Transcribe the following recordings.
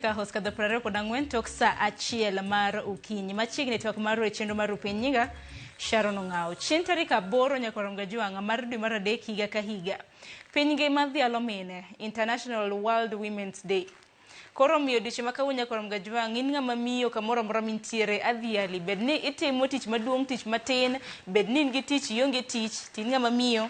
Ka osekadho 24 tok saa 1 mar okinyi. Machiegni twak mar chenro mar Rupiny nyinga Sharon Ong'awo. Chieng' tarik 8 nyaka Romga Jwang'a mar dwe mar 3 higa ka higa. Piny ngima dhialo mine, International World Women's Day. Koro omiyo odiochieng' ma kawuono nyaka Romga Jwang' in ng'ama miyo kamoro amora mintiere adhiali. Bed ni itimo tich maduong', tich matin, bed ni in gi tich, ionge tich, to in ng'ama miyo.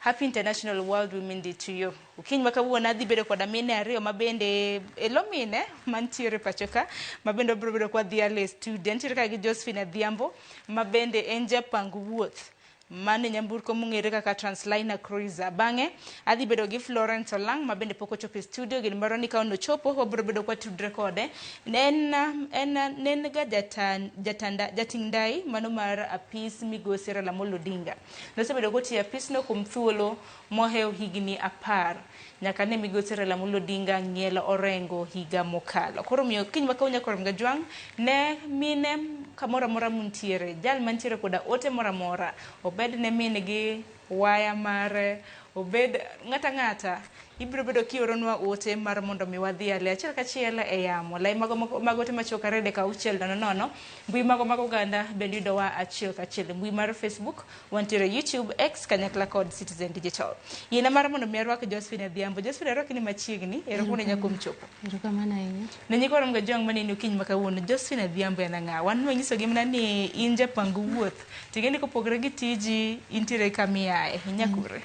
Happy International World Women Day to you. Okinyi ma kawuono adhi bedo koda mine ariyo ma bende elo mine mantiere pacho ka ma bende wabiro bedo kwa dhialo e studio. Antiere ka gi Josephine Adhiambo ma bende en japang wuoth mane nyamburko mong'ere kaka Transliner Cruiser. Bang'e adhi bedo gi Florence Olang' ma bende pok ochopo e studio. Gin moro ni ka onochopo wabiro bedo kwa tudre kode. En en ga jating' ndai mano mar apis migosi Raila Amolo Odinga. Nosebedo kotiyo e apisno kuom thuolo mohewo higni 10 nyaka ne migosi Raila Amolo Odinga ng'iel orengo higa mokalo. Koro omiyo kiny ma kawuono nyaka Gajwang' ne mine kamoro amora muntiere, jal mantiere koda ote moro amora, obed ne min gi waya mare, obed ng'ata ng'ata, ibiro bedo kioronwa ote mar mondo mi wadhiale achiel kachiel e yamo. Lai mago mag ote machuok 2 dakika 6 0 0, mbui mago mag oganda bende yudowa achiel kachiel e mbui mar Facebook, wantiere YouTube, X kanyakla kod Citizen Digital. Yiena mar mondo mi arwak Josephine Adhiambo. Josephine arwaki ni machiegni, erokamano ahinya kuom chopo. Erokamano ahinya. Ne nyikwa Ramogi Ajwang' maneni okinyi ma kawuono, Josephine Adhiambo en ang'a? Wan wanyisogi mana ni in japang wuoth. Ting'e ni kopogore gi tiji, intiere kama iaye, inyakure.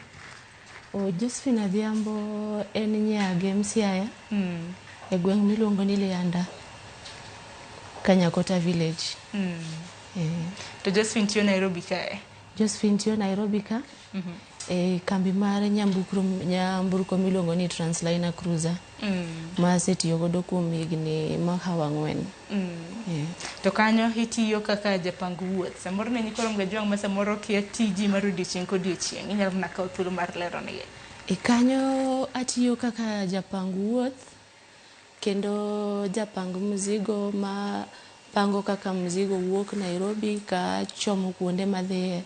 Oh, Josephine Adhiambo en nyagem Siaya e gweng' miluongo ni Lianda, Kanyakota village. To Josephine tiyo Nairobi kae? Josephine tiyo Nairobi ka e kambi mar nyamburko miluongo ni Transliner Cruiser ma asetiyo godo kuom higni mahawo 4. To kanyo itiyo kaka japang wuoth. Samoro ne nyikwa Ramogi Ajwang' ma samoro kia tiji mar odiochieng' kodiochieng'. Inyalo mana kawo thuolo mar lero negi. E kanyo atiyo kaka japang wuoth kendo japang mzigo ma pango kaka mzigo wuok Nairobi ka chomo kuonde madhiye.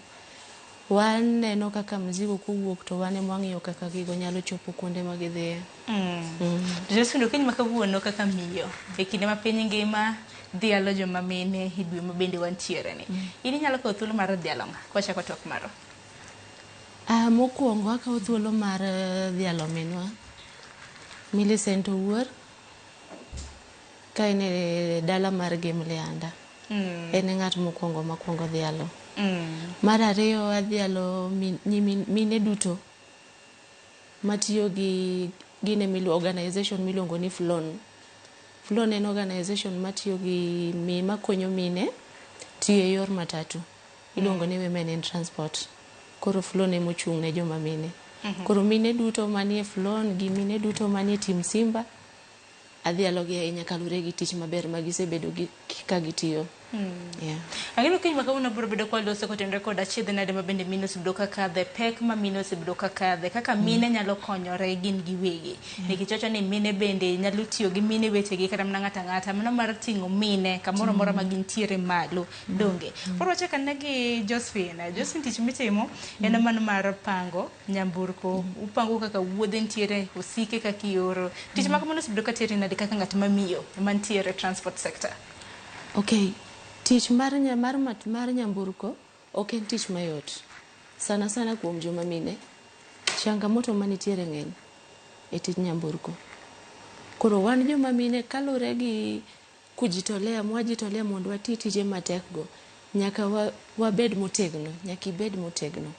Waneno kaka mzigo kowuok to wan ema wang'iyo kaka gigo nyalo chopo kuonde ma gidhiye. Josephine, okinyi ma kawuono kaka miyo e kinde ma piny ngima dhialo joma mine e dwe ma bende wantiere ni. In inyalo kawo thuolo mar dhialo ng'a? Kwachako twak marwa. Mokwongo akawo thuolo mar dhialo minwa Millicent Owuor ka en e dala mar Gem Lianda. En e ng'at mokwongo makwongo dhialo. Mar ariyo adhialo mine duto matiyo gi gine organization miluongo ni FLON. FLON en organization matiyo gi makonyo mine tiyo e yor matatu. Iluongo ni Women in Transport. Koro FLON ema ochung' ne joma mine. Koro mine duto manie FLON gi mine duto manie Team Simba adhialo gi ahinya kaluwore gi tich maber ma gisebedo gi ka gitiyo. Yeah. Ang'e ni okinyi ma kawuono biro bedo kwa loso kotenore kod achiedh nade ma bende mine osebedo ka kadhe, pek ma mine osebedo ka kadhe, kaka mine nyalo konyore gin giwegi. Nikech wacho ni mine bende nyalo tiyo gi mine wetegi kata mana ng'ato ang'ata mano mar ting'o mine kamoro amora ma gintiere malo donge. Koro wachak ane gi Josephine. Josephine tich mitimo en mano mar pango nyamburko, upango kaka wuodhe nitiere, osike kaka ioro. Tich ma kamano osebedo ka teri nade kaka ng'at ma miyo mantiere e transport sector? Okay, tich mar mar nyamburko ok en tich mayot. Sana sana kuom joma mine. Changamoto manitiere ng'eny e tij nyamburko. Koro wan joma mine kalure gi kujitolea, mwajitolea mondo wati tije matek go, nyaka wabed motegno, nyaka ibed motegno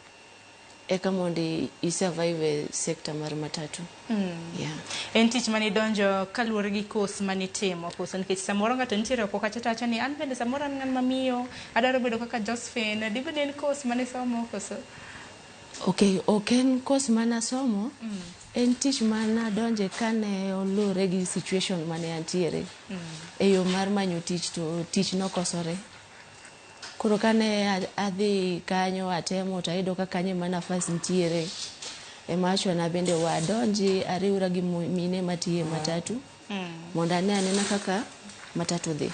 eka mondo i survive e sector mar matatu. Yeah. En tich manidonjo kaluwore gi course manitimo koso nikech samoro ng'ato nitiere oko kacha to wacho ni an bende samoro an ng'ama miyo adwaro bedo kaka Josephine dibed ni en course manisomo koso? Okay, ok en course manasomo, en tich manadonje kane oluwore gi situation mane antiere. E yo mar manyo tich to tich nokosore. Koro kane adhi kanyo atemo to ayudo ka kanyo ema nafas nitiere. Ema awachona bende wadonji ariwra gi mine matiyo e matatu mondo ane anena kaka matatu dhi.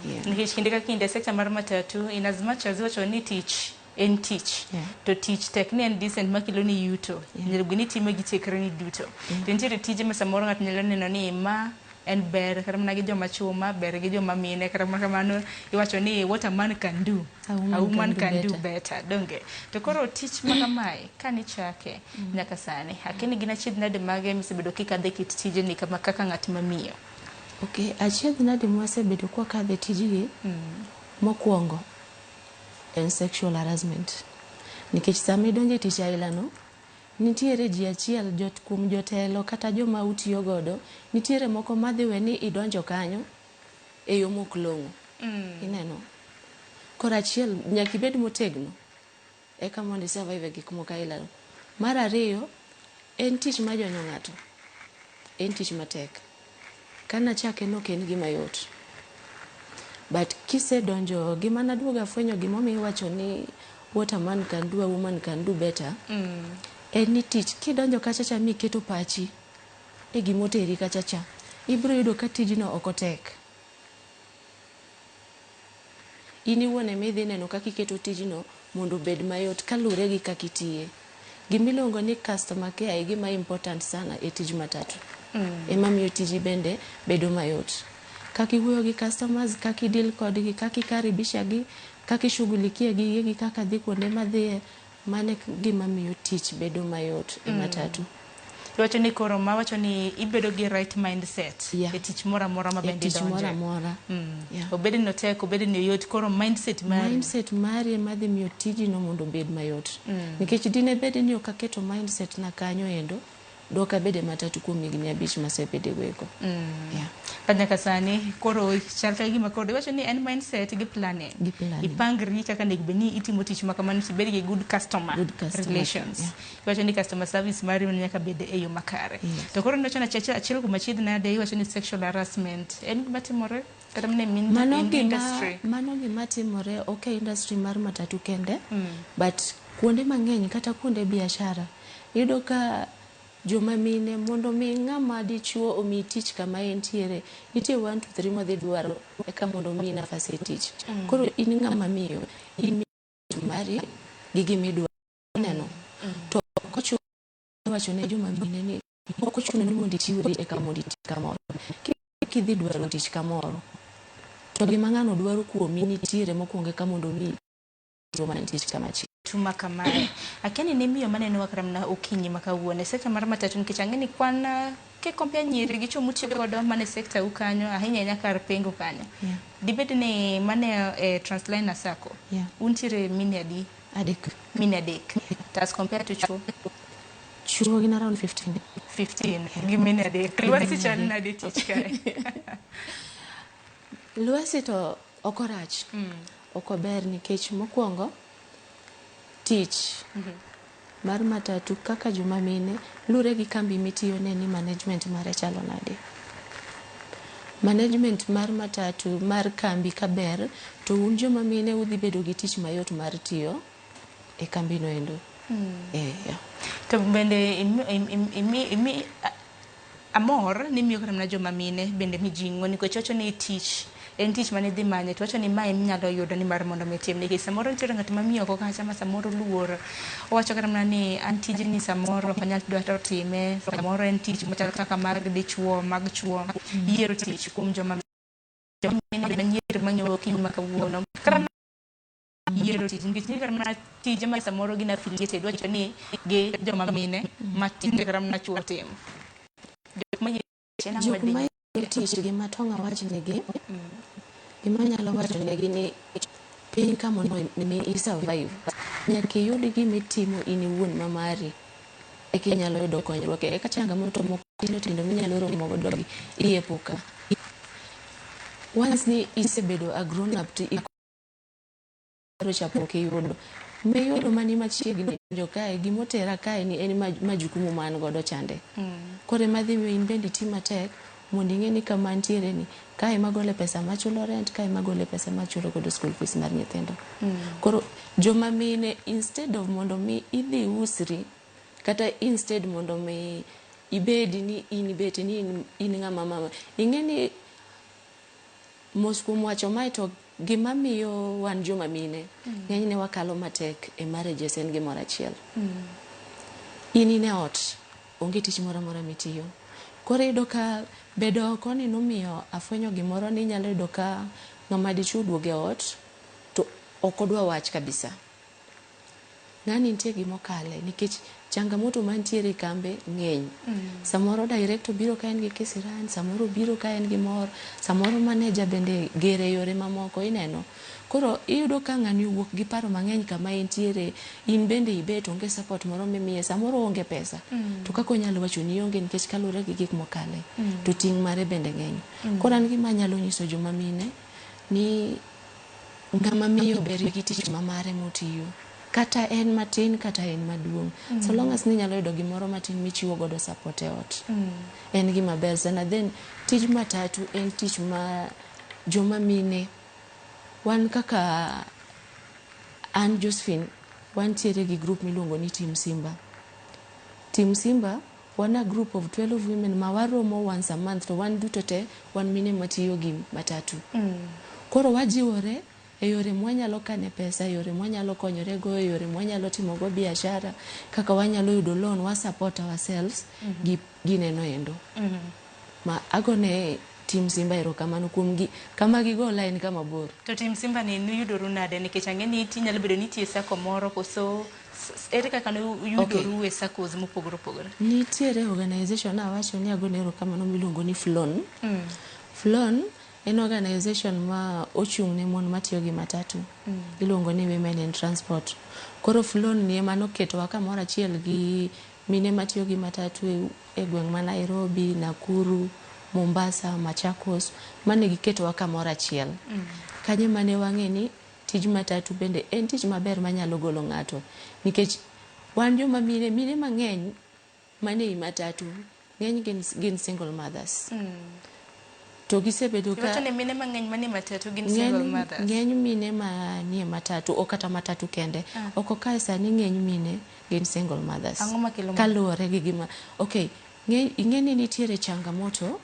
Yeah. Nikech kinde ka kinde sector mar matatu in as much as iwacho ni tich en tich to tich tek ni en decent makelo ni yuto. Onego bed ni itime gi tekreni duto. To nitiere tije ma samoro ng'ato nyalo neno ni ma En ber kata mana gi joma chuma, ber gi joma mine, kata mana kamano iwacho ni what a man can do, a woman can do better. Better. Donge? To koro tich ma kamae, kanichake nyaka sani, akia ni gin achiedh nade mage misebedo kikadhe kit tijeni kama kaka ng'at mamiyo? Okay, achiedh nade mwasebedo kwakadhe tijgi, mokwongo en sexual harassment. Nikech sama idonjo e tich aila no, nitiere ji achiel jot kuom jotelo kata joma utiyo godo, nitiere moko madhi we ni idonjo kanyo e yo mok long'o. Ineno? Koro achiel, nyaka ibed motegno eka mondo i survive e gik moko aila no. Mar ariyo, en tich majonyo ng'ato. En tich matek. Kanachake nok en gima yot. But kisedonjo, gima naduogo afwenyo gimomiyo iwacho ni what a man can do, a woman can do better, en ni tich kidonjo kacha cha miketo pachi e gimoteri kacha cha, ibiro yudo ka tijno ok otek. In iwuon ema idhi neno kaka iketo tijno mondo obed mayot kaluwore gi kaka itiye. Gimiluongo ni customer care e gima important sana e tij matatu. Ema miyo tiji bende bedo mayot. Kaka iwuoyo gi customers, kaka i deal kodgi, kaka ikaribisha gi, kaka ishughulikia gigegi, kaka dhi kuonde madhiye, mano e gima miyo tich bedo mayot e matatu. Iwacho ni koro mawacho ni ibedo gi right mindset e tich moro amora ma E bende tich moro idonje. amora. Yeah. Obed ni otek, obed ni oyot, koro mindset mari. Mindset mari ema dhi miyo tijino mondo obed mayot. Nikech dine bed ni ok aketo mindset na kanyo endo, dok abed e matatu kuom higni 5 masebede go eko. Yeah. Ka nyaka sani koro chal ka gima koro iwacho ni en mindset gi planning. Gi planning. Ipangri kaka onego bed ni itimo tich ma kamano tibed gi good customer, Good customer, relations. Iwacho ni customer service mari nyaka bed e yo makare. Yes. To koro niwacho ni achiel kuom achiedh nade iwacho ni sexual harassment en gima timore kata mana e Mano in gima, industry. mano gima timore ok e industry mar matatu kende, but kuonde mang'eny kata kuonde biashara, iyudo ka joma mine mondo mi ng'ama dichuo omiyi tich kama entiere, nitie 1 2 3 modhi dwaro eka mondo omiyi nafas e tich. Koro in ng'ama miyo, in mari gi gimidwaro neno. To ok ochuno iwacho ne joma mine ni ok ochuno ni mondo itiwri eka mondo iti kamoro. Kidhi dwaro tich kamoro, to gima ng'ano dwaro kuomi nitiere mokwongo eka mondo omiyi mana tich kamachielo. Tuma kamae. Akia ni ne miyo maneno kata mana okinyi ma kawuono e sekta mar matatu nikech ang'e ni kwan ki compare nyiri gi chuo mutiyo godo mana e sekta u kanyo ahinya ahinya kar pengo kanyo. Dibed ni mane e Transliner Sacco untiere mine adi? 3. Mine 3. To as compared to chuo? Chuo gin around 15. 15 gi mine 3. Lwasi chal nade tich kae? Lwasi to ok orach. Ok ober nikech mokwongo tich mar matatu kaka joma mine lure gi kambi mitiyone ni management mare chalo nade. Management mar matatu mar kambi kaber to un joma mine udhi bedo gi tich mayot mar tiyo e kambi no endo. Yeah. To bende imi amor ni miyo kata mana joma mine bende mijing'o nikech wacho ni tich en tich mane idhi manye to wacho ni mae eminyalo yudo ni mar mondo mi itim nikech samoro nitiere ng'at ma miyo oko kacha ma samoro luor owacho kata mana ni an tijni samoro ok anyal dwaro time samoro en tich machal kaka mag dichuo mag chuo yiero tich kuom joma mine manyiri mang'iewo okinyi ma kawuono kata yiero tich nikech nitie kata mana tije ma samoro gin affiliated wacho ni gi joma mine ma tinde kata mana chuo timo jok ma yiero Jok ma yiero tich gima tong' awach negi, gima anyalo wacho negi ni piny ka mondo mi i survive, nyaka iyud gima itimo in iwuon ma mari eka inyalo yudo konyruok. Eka changamoto moko tindo tindo minyalo romo godo gi iepuka. Once ni isebedo a grown up to cha pok iyudo. Miyudo mani machiegni jo kae gimotera kae ni en majukumu ma an godo chande. Koro ema dhi miyo in bende iti matek mondo ing'e ni kama antiere ni kae magole pesa machulo rent, kae magole pesa machulo godo school fees mar nyithindo. Koro joma mine instead of mondo mi idhi usri kata instead mondo mi ibed ni in bet ni in ng'ama mama. Ing'e ni mos kuom wacho mae to gima miyo wan joma mine ng'enyne wakalo matek e marriages en gimoro achiel. In e ot onge tich moro amora mitiyo. Koro iyudo ka bedo oko ni nomiyo afwenyo gimoro ni inyalo yudo ka ng'ama dichuo oduogo e ot to ok odwa wach kabisa. Ng'ani nitie gima okale nikech changamoto mantiere e kambe ng'eny. Samoro director biro ka en gi kisiran, samoro obiro ka en gi mor, samoro manager bende ger e yore mamoko ineno. Koro iyudo ka ng'ani owuok gi paro mang'eny kama entiere, in bende ibet onge support moro mimiye, samoro oonge pesa. To kaka onyalo wacho ni ionge nikech kaluwore gi gik mokale, to ting' mare bende ng'eny. Koro an gima anyalo nyiso joma mine ni ng'ama miyo ber gi tich ma mare motiyo. Kata en matin kata en maduong'. So long as ni inyalo yudo gimoro matin michiwo godo support e ot. En gima ber sana. Then tij matatu en tich ma joma mine wan kaka an Josephine wantiere gi group miluongo ni Team Simba. Team Simba wan a group of 12 women ma waromo once a month to wan duto te wan mine matiyo gi matatu. Koro wajiwore e yore mwanyalo kane pesa, e yore mwanyalo konyore go, e yore mwanyalo timo go biashara, kaka wanyalo yudo loan, wa support ourselves gi gineno endo. Ma agone Team Simba erokamano kuom gi kama gigola en kama bor. To Team Simba ni nuyudoru nade nikech ang'e ni inyalo bedo ni nitie sacco moro koso ere kaka nuyudoru e saccos mopogore opogore? Nitiere organization awacho ni agone erokamano miluongo ni Flon. Flon en organization ma ochung' ne mon matiyo gi matatu. Iluongo ni Women in Transport. Koro Flon ni ema noketowa kamoro achiel gi mine matiyo gi matatu e gweng' ma Nairobi, Nakuru, Mombasa, Machakos, mane giketowa kamoro achiel. Kanyo mane wang'e ni tij matatu bende en tich maber manyalo golo ng'ato. Nikech wan joma mine, mine mang'eny mane ei matatu, ng'eny gin single mothers. To gisebedo ka Iwacho ni mine mang'eny manie matatu gin single mothers. Ng'eny mine manie matatu, ok kata matatu kende. Oko kae sani ng'eny mine gin single mothers. Ang'o makelo ma? Kaluwore gi gima, okay, ing'e ni nitiere changamoto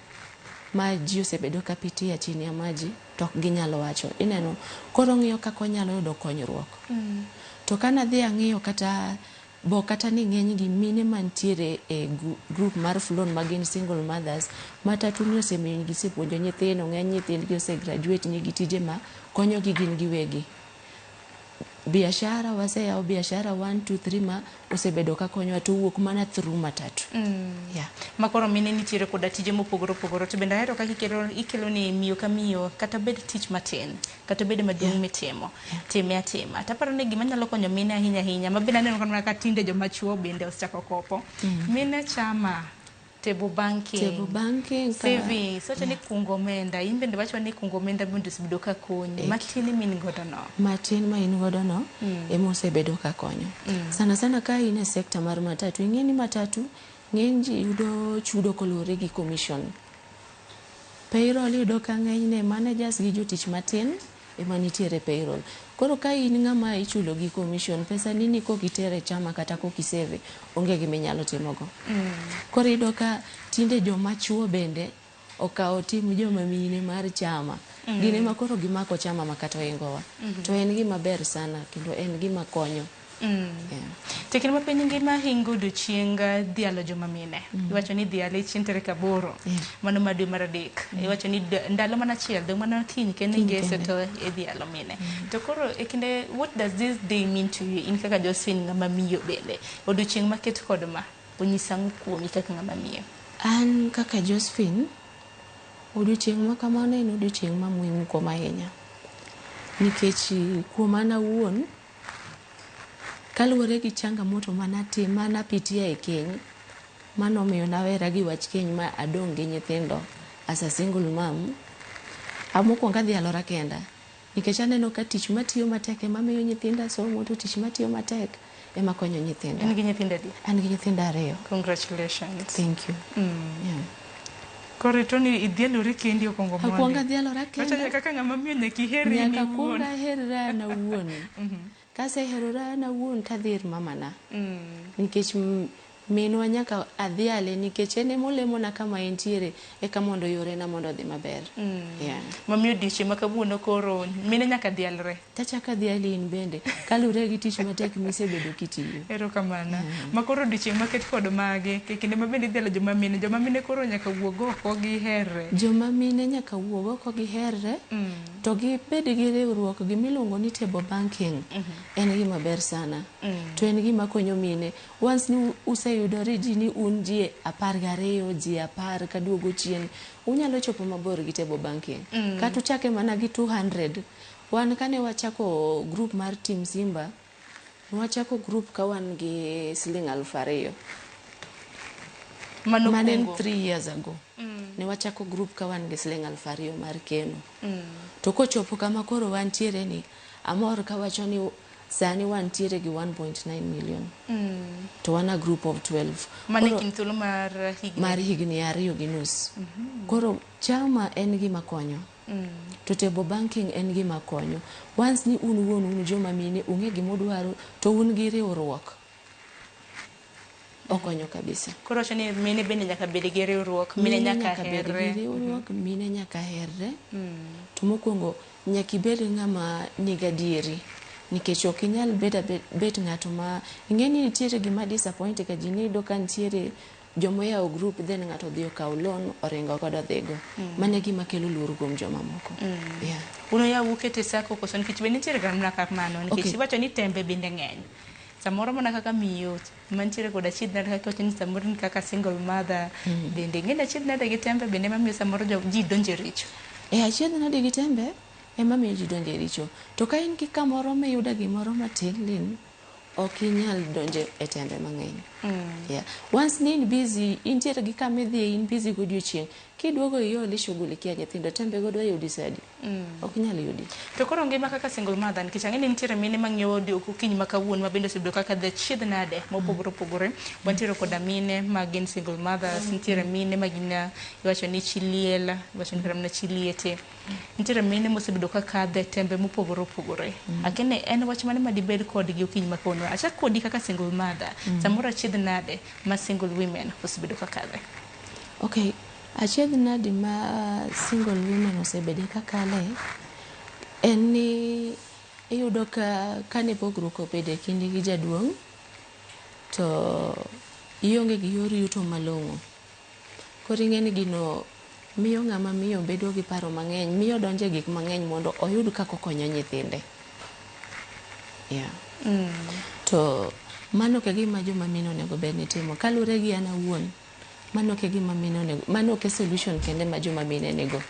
ma ji osebedo ka pitia chini ya maji to ok ginyalo wacho. Ineno, koro ng'iyo kaka onyalo yudo konyruok. To kana dhi ang'iyo kata bo kata ni ng'eny gi mine mantiere e group mar Flon ma gin single mothers, matatu ni osemiyo gisepuonjo nyithindo, ng'eny nyithindgi ose graduate nigi tije ma konyogi gin giwegi. Biashara, waseyawo biashara 1, 2, 3 ma osebedo ka konyowa to wuok mana through matatu. Yeah. Ma koro mine nitiere koda tije mopogore opogore to bende ahero kaka ikelo ni miyo ka miyo kata bed tich matin kata bed maduong' mitimo time atima. Taparo ni gima nyalo konyo mine ahinya ahinya ma bende aneno ka tinde joma chuo bende osechako kopo. Mine chama table banking, table banking, savings, wacho ni kungo omenda, in bende wacho ni kungo omenda bende osebedo ka konyi. Matin min godo no. Matin ma in godo no ema osebedo ka konyo. Sana sana ka in e sector mar matatu, ing'e ni matatu ng'eny ji yudo chudo koluwore gi commission. Payroll iyudo ka ng'enyne managers gi jotich matin ema nitiere payroll. Koro ka in ng'ama ichulo gi commission, pesa ni ni kok itere chama kata kok isave, onge gima inyalo timogo. Koro iyudo ka tinde joma chuo bende okawo tim joma mine mar chama. Gin ema koro gimako chama ma kata ohingowa. To en gima ber sana kendo en gima konyo. Yeah. To kinde ma piny ngima hingo odiochieng dhialo joma mine. Iwacho ni dhiale chieng' tarik 8. Mano ma dwe mar 3. Iwacho ni ndalo mana achiel, dong' mana kiny kende ngeso to idhialo mine. To koro e kinde, what does this day mean to you? In kaka Josephine ng'ama miyo bende. Odiochieng' maket kod ma, onyisa ang'o kuomi kaka ng'ama miyo? An kaka Josephine, odiochieng' ma kamano en odiochieng' ma muhimu kuoma ahinya. Nikech kuom an awuon, kaluwore gi changamoto manapitia e keny, manomiyo nawera gi wach keny ma adong' gi nyithindo as a single mom, mokwongo adhi alora kenda. Nikech aneno ka tich matiyo matek ema miyo nyithinda somo, to tich matiyo matek ema konyo nyithinda. In gi nyithindo adi? An gi nyithindo 2. Congratulations. Thank you. Yeah. Koro to ni idhialori kendi okwongo mondi. Akwongo adhialora kenda. Wacho kaka ng'ama miyo nyaka iherri Nyaka in iwuon. akwong aherra an awuon. Kaseherora an awuon tadhi ir mamana. Nikech Minwa nyaka adhiale nikech en ema olemona kama entiere eka mondo yorena mondo odhi maber. Yeah. Mamiyo odiochieng' ma kawuono koro mine nyaka dhialre. Tachako adhiali in bende kaluwore gi tich matek misebedo kitiyo. Erokamano. Ma koro odiochieng' maket kod magi, e kinde ma bende idhialo joma mine, joma mine koro nyaka wuog oko giherre. Joma mine nyaka wuog oko giherre to gibed gi riwruok gimiluongo ni table banking en gima ber sana. To en gima konyo mine. Once ni useyudore ji ni un ji 12, ji 10 kaduogo chien, unyalo chopo mabor gi table banking. Kata uchake mana gi 200. Wan kane wachako group mar Team Simba, nwachako group ka wan gi siling 2000. Mano Mane en kungo. 3 years ago. Ne wachako group ka wan gi siling 2000 mar keno. To kochopo kama koro wantiere ni, amor kawacho ni sani wantiere gi 1.9 million. To wan a group of 12. Mano e kind thuolo mar higni. Mar higni 2.5. Koro chama en gima konyo. To table banking en gima konyo. Once ni un wuon un joma mine ung'e gima udwaro to un gi riwruok. Okonyo kabisa. Koro wacho ni mine bende nyaka bed gi riwruok, mine nyaka bed gi herre. riwruok, mine nyaka herre. To mokwongo nyaka ibed ng'ama nigi adieri. Nikech ok inyal bet ng'ato ma ing'e ni nitiere gima disappoint ga ji ni iyudo ka nitiere joma oyawo group then ng'ato odhi okawo loan oringo godo odhigo. Mano e gima kelo luoro kuom joma moko. Yeah. Un oyawo ukete sacco koso nikech be nitiere ga mana kamano nikech iwacho ni tembe bende ng'eny. Samoro mana kaka miyo mantiere kod achiedh nade kaka iwacho ni samoro in kaka single mother bende ing'e ni achiedh nade gi tembe bende mamiyo samoro ji donjo e richo. E achiedh nade gi tembe ema miyo ji donjo e richo. To ka in gi kamoro miyudo gimoro matin lin, ok inyal donjo e tembe mang'eny. Yeah. Once ni in busy, intiere gi kama idhiye in busy godiochieng', kiduogo iol ishughulikia nyithindo, tembe go dwa yudi sa adi? Ok nyal yudi. To koro ngima kaka single mother nikech ang'e ni nitiere mine mang'iewo okinyi ma kawuono ma bende osebedo kaka dhi achiedh nade mopogore opogore. Wantiere koda mine ma gin single mothers, nitiere mine ma gin iwacho ni chi liel, iwacho ni kata mana chi liete. Nitiere mine mosebedo ka kadhe tembe mopogore opogore. Akia ni en wach mane ma dibed kodgi okinyi ma kawuono. Achak kodi kaka single mother. Samoro achiedh nade ma single women osebedo ka kadhe. Okay, achiedh nade ma single women osebede ka kale en ni iyudo ka kane pogruok obedo e kindi gi jaduong' to ionge gi yor yuto malong'o. Koro ing'e ni gino miyo ng'ama miyo bedo gi paro mang'eny, miyo donjo e gik mang'eny mondo oyud kaka okonyo nyithinde. Yeah. To mano ok e gima joma mine onego bed ni timo. Kaluwore gi an awuon, mano ok e gima mine onego, mano ok e solution kende ma joma mine nigo.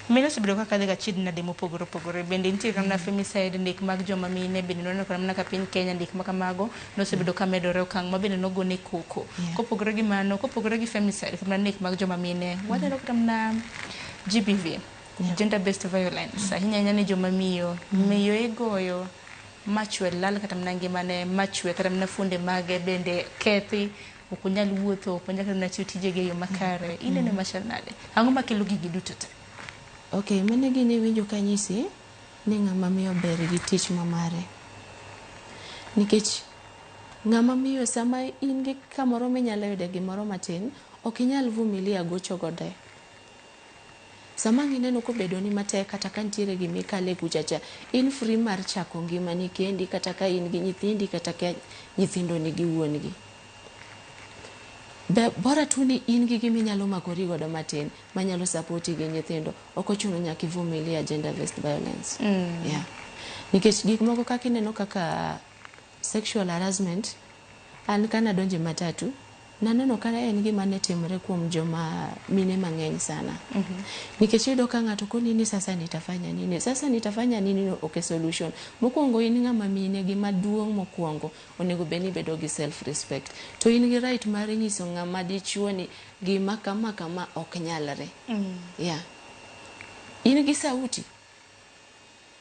Mine osebedo ka kadho ga achiedh nade mopogore opogore. Bende nitie kata mana femicide, nek mag joma mine, bende nwaneno kata mana ka piny Kenya ndik ma kamago nosebedo ka medore okang' ma bende nogone koko. Kopogore gi mano, kopogore gi femicide kata mana nek mag joma mine, waneno kata mana GBV, gender based violence, ahinya ahinya ne joma miyo. Miyo igoyo machwe lal kata mana ngimane, machwe kata mana fuonde mage bende kethi, ok onyal wuotho, ok onyal kata mana tiyo tijege e yo makare. Ineno machal nade? Ang'o makelo gigi duto te? Okay, mano gini iwinjo kanyisi ni ng'ama miyo ber gi tich ma mare. Nikech ng'ama miyo sama in gi kamoro minyalo yude gimoro matin, ok inyal vumilia gocho gode. Sama ang' ineno kobedo ni matek kata ka nitiere gimikale kucha cha, in free mar chako ngimani kendi kata ka in gi nyithindi kata ka nyithindo nigi wuon gi. Bora tu ni in gi giminyalo makori godo matin manyalo sapoti gi nyithindo, ok ochuno nyaka ivumilia gender based violence. Yeah. Nikech gik moko kaka ineno kaka sexual harassment, an kana donje matatu, naneno ka en gima ne timore kuom joma mine mang'eny sana. Nikech iyudo ka ng'ato koni ni sasa nitafanya nini, sasa nitafanya nini no ok e solution. Mokwongo in ng'ama mine gima duong' mokwongo onego bed ni ibedo gi self respect. To in gi right mar nyiso ng'ama dichuo ni gima kama kama ok nyalre. Yeah. In gi sauti.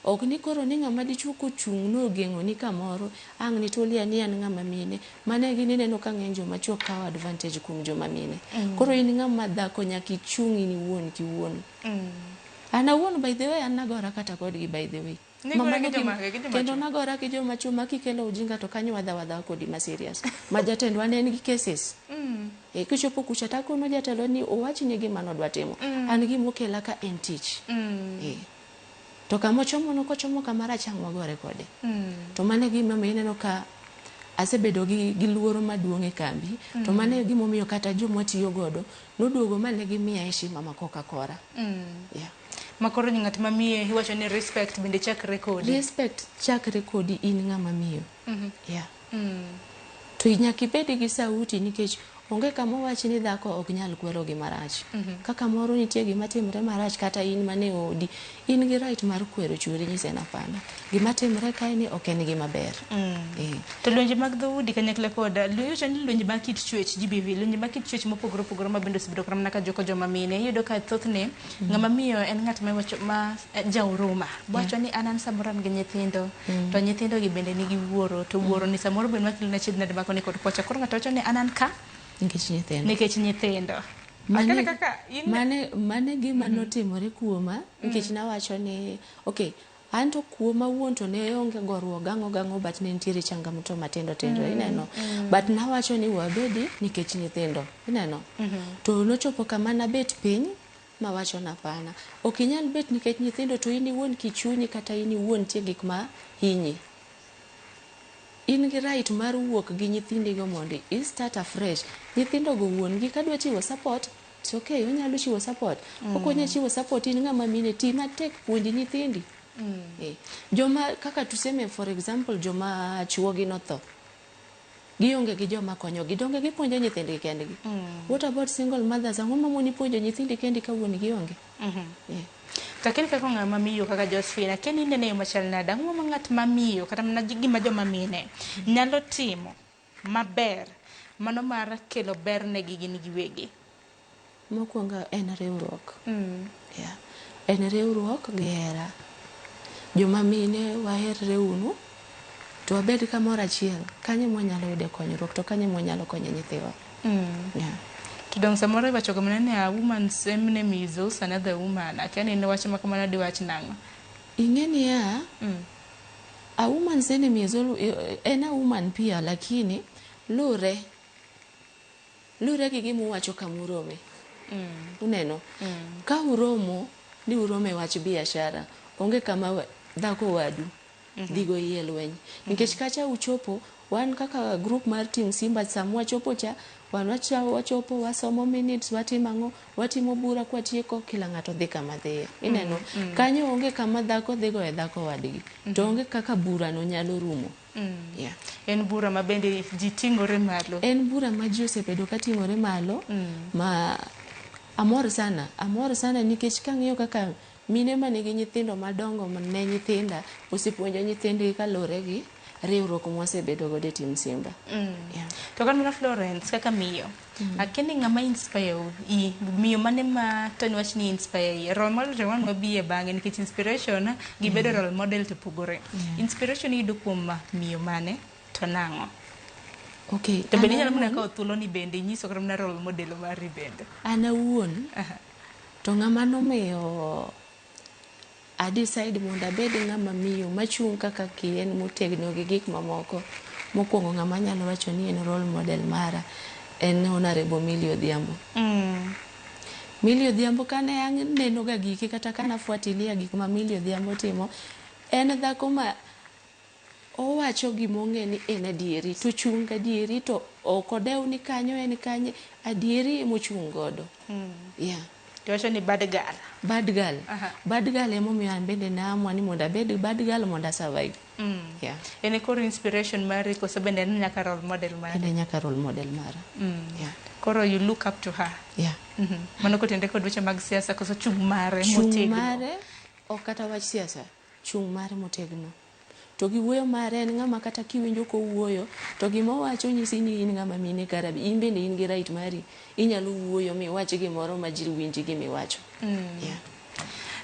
Ok ni koro ni ng'ama dichuo kochung' nogeng'o ni kamoro ang' nitulia ni an ng'ama mine. Mano e gima ineno ka ng'eny joma chuo kawo advantage kuom joma mine. Koro in ng'ama dhako nyaka ichung' in iwuon kiwuon. An awuon by the way an nagora kata kodgi by the way. Nigore gi joma- gi joma Kendo chwo? nagora gi joma chwo ma kikelo ujinga to kanyo wadha wadha kodi ma serious. Ma jatendwa ne en gi cases. E, kichopo kucha takono jatelo ni owachni gima nodwa timo. An gimokela ka en tich. E. To kama ochomo no kochomo kama rach ang' wagore kode. To mano e gimomiyo ineno ka asebedo gi luoro maduong' e kambi. To mano e gimomiyo kata joma watiyo godo noduogo ma ne gimiya heshima ma koka kora. Yeah. Ma koro ng'at ma miye iwacho ni respect bende chakre kodi. Respect chakre kodi in ng'ama miyo. Yeah. To nyaka ibed gi sauti nikech onge kama owach ni dhako ok nyal kwero gima rach. Kaka moro nitie gima timre marach kata in mane odi, in gi right mar kwero chuori nyise ni hapana. Gima timre kae ni ok en gima ber. Eh. To lwenje mag dhoudi kanyakla kod iwacho ni lwenje mag kit chwech GBV, lwenje mag kit chwech mopogore opogore ma bende osebedo kata mana ka joko joma mine. Iyudo ka thothne ng'ama miyo en ng'at ma iwacho ma jahuruma. Wacho ni an samoro an gi nyithindo to nyithindo gi bende nigi wuoro to wuoro ni samoro bende makelo achiedh nade makoni kod kocha. Koro ng'ato wacho ni an ka Nikech nyithindo. nikech nyithindo. Mane, Akene kaka in mane gima notimore kuoma nikech nawacho ni okay an to kuoma wuon to ne onge goruok gang'o gang'o but ne nitiere changamoto matindo tindo ineno but nawacho ni wabedi nikech nyithindo ineno to nochopo kama nabet piny mawacho ni hapana ok inyal bet nikech nyithindo to in iwuon kichunyi kata in iwuon nitie gik ma hinyi in gi right mar wuok gi nyithindigo mondo i start afresh nyithindo go wuon gi kadwa chiwo support it's okay onyalo chiwo support ok onya chiwo support in ng'ama mine ti matek puonj nyithindi eh. Joma kaka tuseme for example joma chuogi notho gionge gi joma konyogi donge gipuonjo nyithindgi kendgi what about single mothers ang'o mamoni puonjo nyithindi kendi ka wuon gi onge eh. To akia ni kaka ng'ama miyo kaka Josephine, akia ni inene e yo machal nade, ang'o ma ng'at ma miyo kata mana gima joma mine nyalo timo maber mano mar kelo ber negi gin giwegi? Mokwongo en riwruok. Yeah. En riwruok gi hera. Joma mine waherre unu to wabed kamoro achiel. Kanyo ema wanyalo yude konyruok to kanyo ema wanyalo konye nyithiwa. Yeah. To dong samoro iwacho ga mana ni a woman's enemy is also another woman. Akia ni en wach ma kamano diwach nang'o? Ing'e niya, a woman's enemy is always, en a woman pia lakini lure lure gi gima uwacho kama urome. Uneno? Ka uromo ni uromo e wach biashara, onge kama dhako wadu dhi go iye lweny. Nikech kacha uchopo, wan kaka group mar team Simba sama wachopo cha, wan wachopo, wasomo minutes, watimo ang'o, watimo bura kwatieko, kila ng'ato dhi kama dhiye. Ineno? Kanyo onge kama dhako dhi goye dhako wadgi. To onge kaka bura no nyalo rumo. Yeah. En bura ma bende ji ting'ore malo. En bura ma ji osebedo ka ting'ore malo ma amor sana, amor sana nikech kang'iyo kaka mine manigi nyithindo madongo ne nyithinda osepuonjo nyithindgi kaluwore gi riwruok mwasebedo godo e team Simba. Yeah. To kata mana Florence kaka miyo, akia ni ng'ama inspire i miyo mane ma to niwach ni inspire i role model to wan wabiye bang'e nikech inspiration gi bedo role model to pogore. Inspiration iyudo kuom miyo mane to nang'o? Okay. To bende an inyalo mana awuon- kawo thuolo ni bende inyiso kata mana role model mari bende. An awuon to ng'ama nomiyo a decide mondo abed ng'ama miyo machung' kaka kien motegno gi gik mamoko. Mokwongo ng'ama anyalo wacho ni en role model mara en Honorable Millie Odhiambo. Millie Odhiambo kane aneno ga gike kata kana fuatilia gik ma Millie Odhiambo timo, en dhako ma owacho gimong'e ni en adieri to chung' gadieri to ok odew ni kanyo en kanye, adieri emochung' godo. Yeah. To wacho ni bad girl. Bad girl. Aha. Bad girl emomiyo an bende naamua ni mondo abed bad girl mondo a survive. Yeah. En e koro inspiration mari koso bende en nyaka role model mari? En e nyaka role model mara. Yeah. Koro you look up to her. Yeah. Mano kotenre kod weche mag siasa koso chung' mare Chung' motegno. mare ok kata wach siasa, chung' mare motegno. To gi wuoyo mare en ng'ama kata kiwinjo kowuoyo to gima owacho nyisi ni in ng'ama mine kara in bende in gi right mari inyalo wuoyo miwach gimoro ma ji winj gimiwacho. Yeah.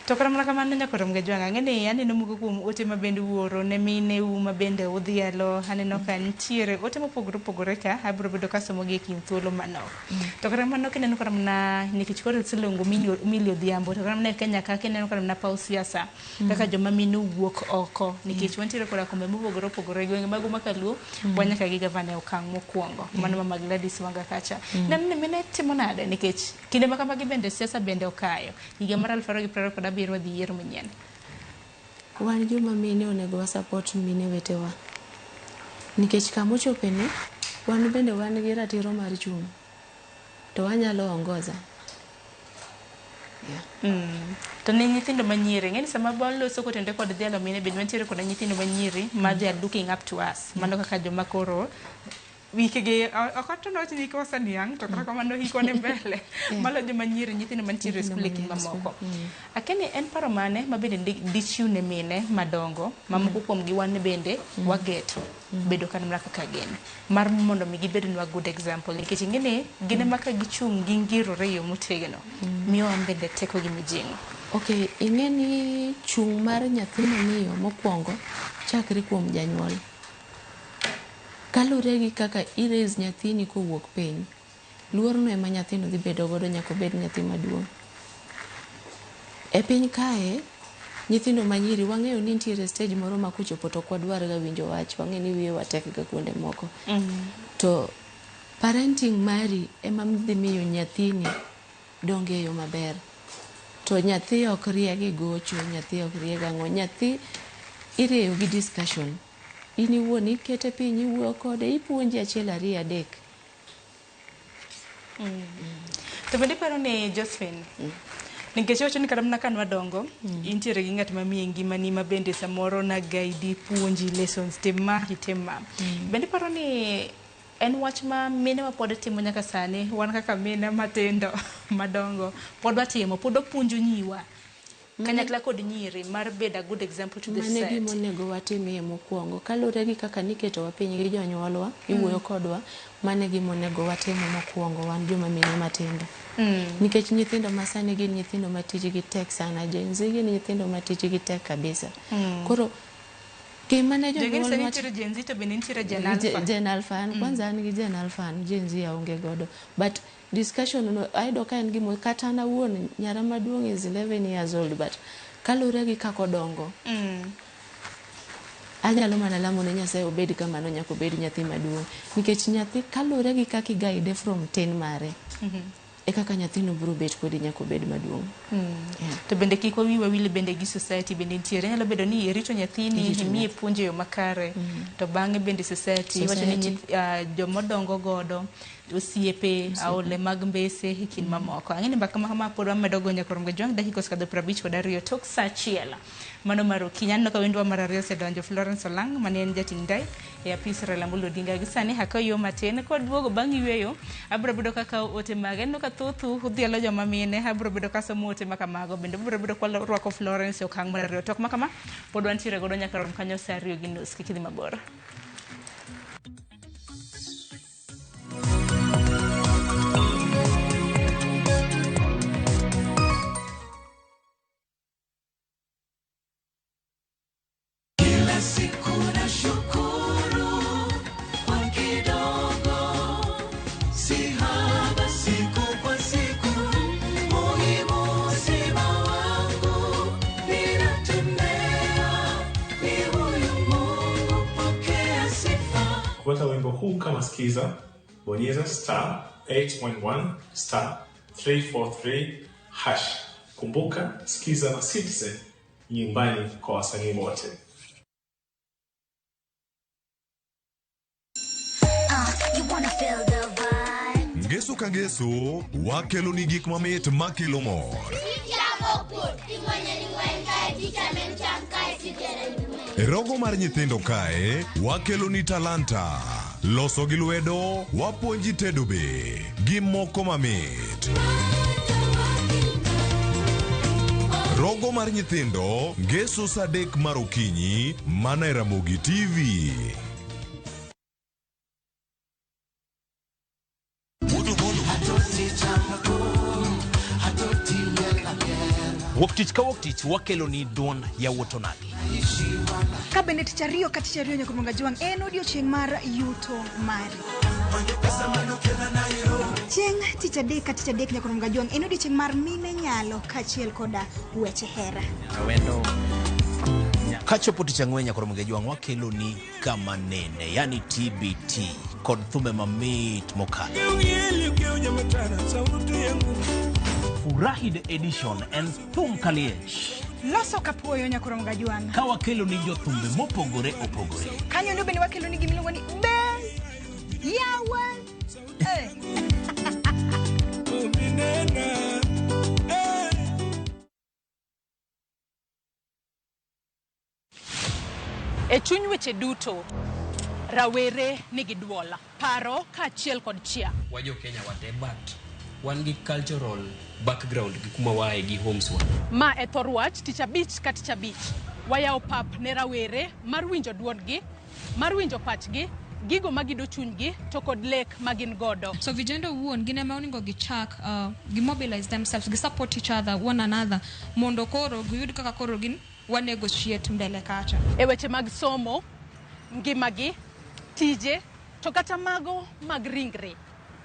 To kata mana kamano nyaka rom ga jwang' ang'e ni aneno moko kuom ote ma bende uoro ne mineu ma bende udhialo aneno ka nitiere ote mopogore opogore ka abiro bedo kasomogi e kind thuolo manok. To kata kamano kineno kata mana nikech koro iselongo Milly Odhiambo to kata mana e Kenya ka kineno kata mana paw siasa kaka joma mine owuok oko nikech wantiere koda kombe mopogore opogore e gwenge magwa ma kaluo wan nyaka gi gavana e okang' mokwongo mano mama Gladys Wanga kacha. Ineno ni mine timo nade nikech kinde ma kamagi bende siasa bende okayo higa mar 2027 wadhi yiero manyien. Wan joma mine onego wa support mine wetewa. Nikech kamochope ni, wan bende wan gi ratiro mar chung'. To wanyalo ongoza. Yeah. To ne nyithindo manyiri, ing'e ni sama waloso kotenore kod dhialo mine bende wantiere koda nyithindo manyiri ma they are looking up to us. Mano kaka joma koro wikgi ok atemo wacho ni hikwa oseniang' to kata kamano hikwa ni mbele malo joma nyiri nyithindo mantiere e skul e kind mamoko. Akia ni en paro mane ma bende dichiw ne mine madongo ma moko kuom gi wan bende wageto bedo kata mana kaka gin mar mondo mi gibednwa good example nikech ing'e ni gin ema ka gichung' gingirore e yo motegno miyo wan bende teko gi mijing'o. Okay, ing'e ni chung' mar nyathi mamiyo mokwongo chakre kuom janyuol. Kalure gi kaka i raise nyathini kowuok piny, luorno ema nyathino dhi bedo godo nyaka obed nyathi maduong'. E piny kae, nyithindo manyiri wang'eyo ni nitiere stage moro ma kochopo to ok wadwar ga winjo wach, wang'e ni wiyewa tek ga kuonde moko. To parenting mari ema dhi miyo nyathini dongo e yo maber. To nyathi ok rie gi gocho, nyathi ok rie gang'o, nyathi irieyo gi discussion. In iwuon ikete piny iwuoyo kode, ipuonje achiel ariyo adek. To bende iparo ni Josephine, nikech iwacho ni kata mana ka nwadongo, intiere gi ng'at mamiyi ngimani ma bende samoro na guide puonji lessons, tim ma itim ma. Bende iparo ni en wach ma mine ma pod timo nyaka sani, wan kaka mine matindo madongo, pod watimo, pod wapuonjo nyiwa kanyakla kod nyiri mar bedo a good example to the Mano e society. gima onego watimie mokwongo. Kaluwore gi kaka niketowa piny gi jonyuolwa, iwuoyo kodwa, mano e gima onego watim mokwongo wan joma mine matindo. Nikech nyithindo masani gin nyithindo ma tijgi tek sana. Gen Z gin nyithindo ma tijgi tek kabisa. Koro gima ne Jogin jonyuol sani wacho nitiere Gen Z to bende nitiere Gen Alpha. Gen Alpha, an kwanza an gi Gen Alpha, an Gen Z aonge godo. But discussion no ayudo ka en gima kata an awuon nyara maduong' is 11 years old but kaluwore gi kaka odongo anyalo mana lamo ne Nyasaye obed kamano nyaka obed nyathi maduong' nikech nyathi kaluwore gi kaka i guide from tin mare e kaka nyathino biro bet kodi nyaka obed maduong'. Yeah. To bende kik wawiwa wil bende gi society bende nitiere. Nyalo bedo ni irito nyathini, Irito imiye nyathi. puonj e yo makare, to bang'e bende society iwacho ni Society. jomodongo godo, osiepe, aole mag mbese e kind mamoko. Ang'e ni mbaka ma kama pod wamedo go nyaka rom ga jwang' dakika osekadho 52 tok sa achiel. Mano mar okinyi. Aneno ka wendwa mar ariyo osedonjo Florence Olang' mane en jating' ndai e apis Raila Amolo Odinga. Gi sani akawo yo matin kwaduogo bang' yueyo abiro bedo kakawo ote mage. Aneno ka thothu udhialo joma mine, abiro bedo kasomo ote ma kamago. Bende abiro bedo kwarwako Florence e okang' mar ariyo. Tok ma kama pod wantiere godo nyaka rom kanyo sa 2:30. Kik idhi mabor. Kila siku nashukuru kwa kidogo, si haba siku kwa siku, muhimu uzima wangu, ninatembea ni huyu Mungu, pokea sifa. Kupata wimbo huu kama skiza, bonyeza star 811 star 343 hash. Kumbuka, skiza na Citizen nyumbani kwa wasanii wote. You wanna feel the vibe. Ngeso ka ngeso wakelo ni gik mamit makelo mor. E rogo mar nyithindo kae wakelo ni talanta. Loso gi lwedo wapuonji tedo be gi moko mamit. Rogo mar nyithindo ngeso sa 3 mar okinyi mana e Ramogi TV. Wuok tich ka wuok tich wakeloni duond yawuot onagi. Ka bende tich ariyo ka tich ariyo nyaka Jwang' en odiochieng' mar yuto mari. Chieng' tich adek ka tich adek nyaka Jwang' en odiochieng' mar mine nyalo kaachiel koda weche hera. Kachopo tich ang'wen nyaka Jwang' wakeloni kama nene, yani TBT kod thumbe mamit mokalo. Furahi the edition en thum kaliech. Loso kapuoyo nyaka Jwang'. Ka wakeloni jothumbe mopogore opogore. Kanyo ndo bende wakeloni gimiluongo ni be yawa. E chuny weche duto, rawere nigi duol, paro kaachiel kod chia. Wajo Kenya wate, but wan gi cultural background gi kuma wae gi homes wa. Ma e thor wach tich abich ka tich abich. Wayawo pap ne rawere mar winjo duondgi, mar winjo pachgi, gigo magido chunygi to kod lek magin godo. So vijana owuon gin ema onego gichak gi mobilize themselves, gi support each other, one another, mondo koro giyud kaka koro gin wa negotiate mbele kacha. E weche mag somo, ngimagi, tije, to kata mago mag ringre,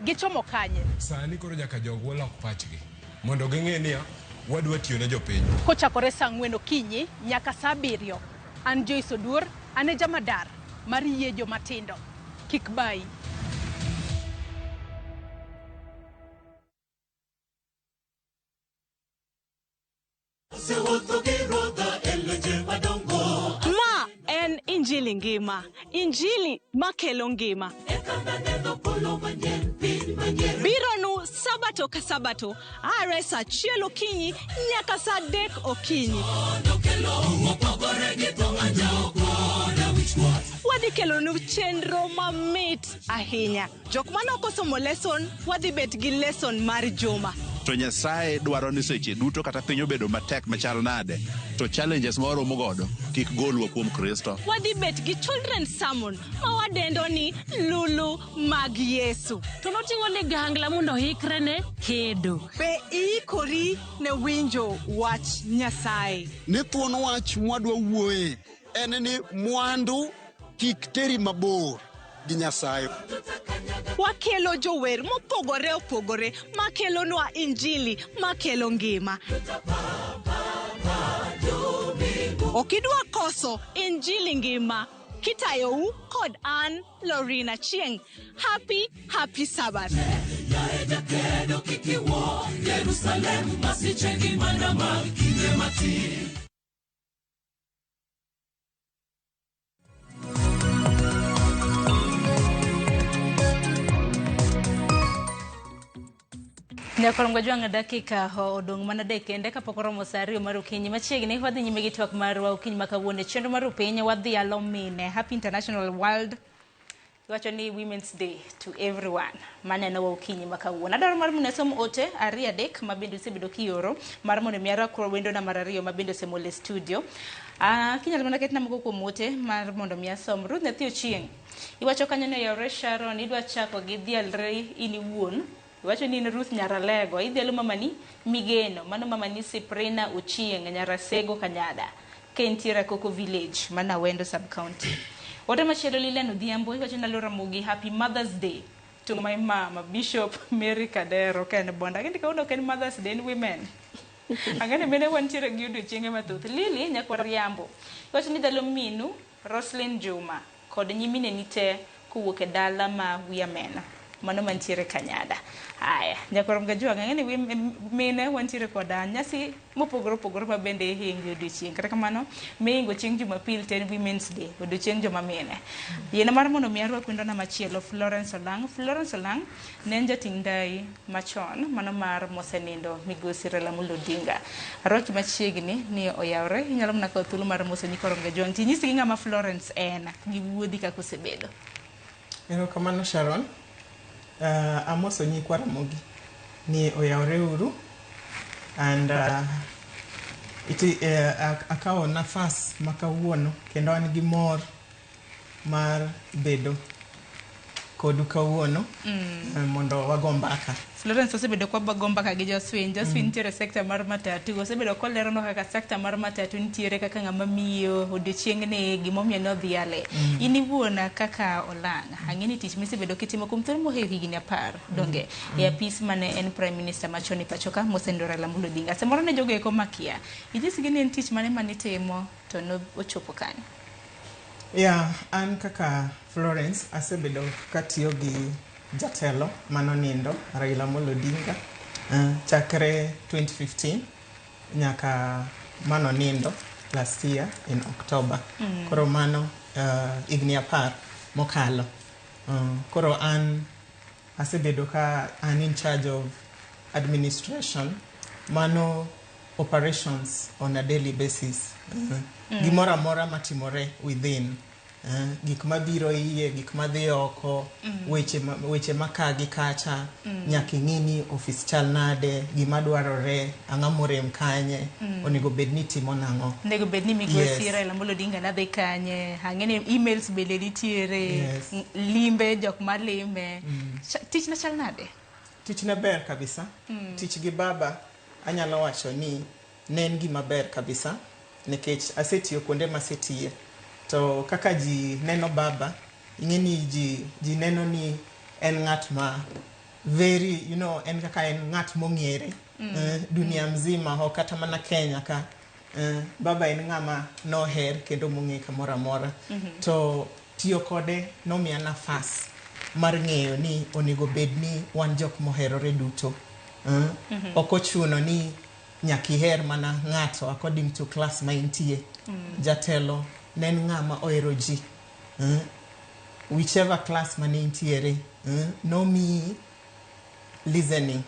gichomo kanye? Sani koro nyaka jogwa lok pachgi mondo ging'e niya wadwa tiyo ne jopiny. Kochakore saa 4 okinyi nyaka saa 7, an Joyce Oduor, an e jamadar mar yie jomatindo. Kik bayi. Ma en Injili ngima, Injili makelo ngima. Bironu sabato ka sabato, are saa 1 okinyi nyaka saa 3 okinyi. Wadhi kelonu chenro mamit ahinya. Jok mane ok osomo lesson, wadhi bet gi lesson mar juma. To Nyasaye dwaro ni seche duto kata piny obedo matek machal nade, to challenges ma waromo godo kik golwa kuom Kristo. Wadhi bet gi children's sermon ma wadendo ni Lulu mag Yesu. To noting'o ligangla mondo oikre ne kedo. Be iikori ne winjo wach Nyasaye? Ni thuon wach mwadwa wuoye en ni mwandu kik teri mabor gi Nyasaye. Wakelo jower mopogore opogore makelonwa Injili makelo ngima. Okidwa koso Injili ngima kitayou kod an Lorina Chieng. Happy, happy Sabbath. Nyakorongo Jwang' dakika odong' mana adek kende kapok oromo saa 2 mar okinyi. Machiegni wadhi nyime gi twak marwa okinyi ma kawuono. Chenro mar piny wadhi alo mine. Happy International World iwacho ni Women's Day to everyone. Maneno wa okinyi ma kawuono. Adwaro mar mondo asom ote 2 3 ma bende osebedo kioro mar mondo mi arakro wendona mar 2 ma bende osemol e studio. Kinyalo mana ketna moko kuom ote mar mondo mi asom. Ruth Nyathi Ochieng'. Iwacho kanyo ni oyawre Sharon idwa chako gi dhialre in iwuon. Iwacho ni in Ruth Nyaralego, idhialo mamani Migeno, mano mamani Siprina Ochieng' Nyarasego Kanyada, ka entiere Koko Village, mana Wendo Sub County. Ote machielo Lilian Odhiambo, iwacho ni Ramogi, Happy Mother's Day to my mama, Bishop Mary Kadero, ka en Bonda. Ang'e ni kawuono ok en Mother's Day, en women. Ang'e ni mine wantiere gi odiochienge mathoth. Lily Nyakwar Riambo, iwacho ni dhalo minu Roslyn Juma kod nyimineni te kowuok e dala ma Wiamen. Mano mantiere Kanyada. Haya, Nyakorom Gajwang', ang'e ni mine wantiere koda nyasi mopogore opogore ma bende ihingo odiochieng'. Kata kamano, mihingo chieng' Jumapil to en Women's Day, odiochieng' joma mine. Yiena mar mondo mi arwak wendona machielo, Florence Olang'. Florence Olang' ne en jating' ndai machon, mano mar mosenindo migosi Raila Amolo Odinga. Arwaki machiegni ni oyawre, inyalo mana kawo thuolo mar moso Nyakorom Gajwang'. Tinyisgi ng'ama Florence en, gi wuodhi kaka osebedo. Erokamano Sharon. Amoso nyikwa Ramogi ni oyawre uru and akawo nafas ma kawuono kendo an gi mor mar bedo kodu kawuono mondo wago mbaka. Florence osebedo kwa bago mbaka gi Josephine. Josephine nitiere e sekta mar matatu. Osebedo koleronwa kaka sekta mar matatu nitiere kaka ng'ama miyo odiochieng'ni gimomiyo nodhiale. In iwuon kaka Olang', ang'e ni tich misebedo kitimo kuom thuolo mohewo higni 10 donge e apis mane en Prime Minister machon e pacho ka mosenindo Raila Amolo Odinga. Samoro ne jogo eko makia. Inyisgi ni en tich mane manitimo to nochopo kanyo. Yeah, an kaka Florence asebedo katiyo gi jatelo manonindo Raila Amolo Odinga chakre 2015 nyaka manonindo last year in October. Koro mano higni 10 mokalo. Koro an asebedo ka an in charge of administration, mano operations on a daily basis. Gimoro amora matimore within gik mabiro iye, gik madhi oko, weche maka gi kacha, nyaka ing'i ni ofis chal nade, gima dwarore, ang'o morem kanye, onego bed ni timo nang'o. Onego bed ni migosi Raila Amolo Odinga nadhi kanye, ang'e ni emails bende nitiere, limbe jok malime. Tich na chal nade? Tich ne ber kabisa. Tich gi baba anyalo wacho ni ne en gima ber kabisa nikech asetiyo kuonde masetiye. To kaka ji neno baba, ing'e ni ji neno ni en ng'at ma very, en kaka en ng'at mong'ere dunia mzima, ok kata mana Kenya ka. Baba en ng'ama noher kendo mong'e kamoro amora. To tiyo kode nomiya nafas mar ng'eyo ni onego bed ni wan jok moherore duto. Ok ochuno ni nyaka iher mana ng'ato according to class ma intie. Jatelo ne en ng'ama ohero ji. Whichever class mane intiere, nomiyi listening.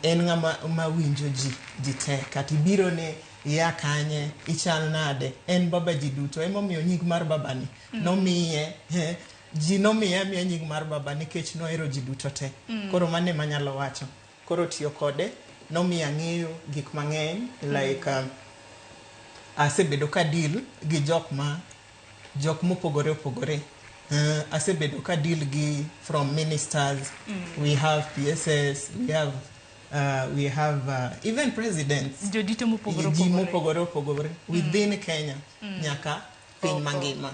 En ng'ama ma winjo ji te. Kata ibiro ne ia kanye, ichal nade, en baba ji duto. Emomiyo nying mar babani nomiye, ji nomiye amiya nying mar baba nikech nohero ji duto te. Koro mano ema anyalo wacho. Koro tiyo kode nomiyo ang'eyo gik mang'eny like asebedo ka deal gi jok mopogore opogore. Asebedo ka deal gi from ministers, we have PSS, we have even presidents. Jodito mopogore ji opogore. Mopogore opogore within Kenya nyaka piny mangima.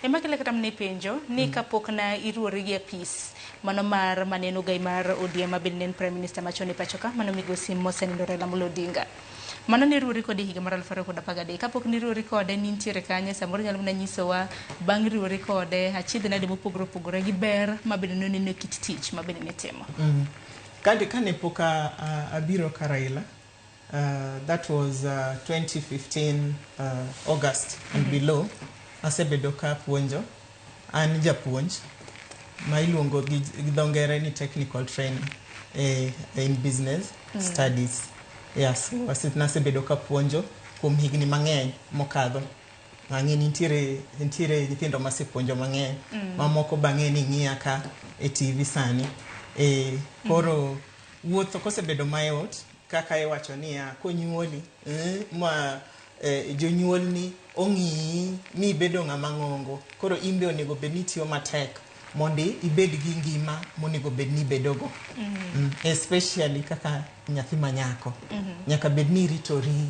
Ema kele kata mana penjo ni kapok na iruori gi apis mano mar maneno gai mar ODM ma bende ne en Prime Minister machon e pacho ka mano migosi mosenindo Raila Amolo Odinga. Mano ne riwori kode higa mar 2013. Kapok niruori kode nintiere kanye samoro inyalo mana nyisowa bang' riwori kode achiedh nade mopogore opogore gi ber ma bende noneno e kit tich ma bende nitimo. Kane pok abiro ka Raila, that was 2015 August and below, asebedo ka puonjo. An japuonj ma iluongo gi dho ngere ni technical trainer in business studies. Yes, nasebedo ka puonjo kuom higni mang'eny mokadho. Ang'e ni nitiere nyithindo masepuonjo mang'eny. Mamoko bang'e ni ng'iya ka e TV sani. Koro wuotho kosebedo mayot kaka iwacho niya konyuoli ma jonyuolni ong'iyi mibedo ng'ama ng'ongo, koro in be onego bed ni itiyo matek mondi ibed gi ngima monego bed ni ibedogo. Especially kaka nyathi manyako. Nyaka bed ni iritori,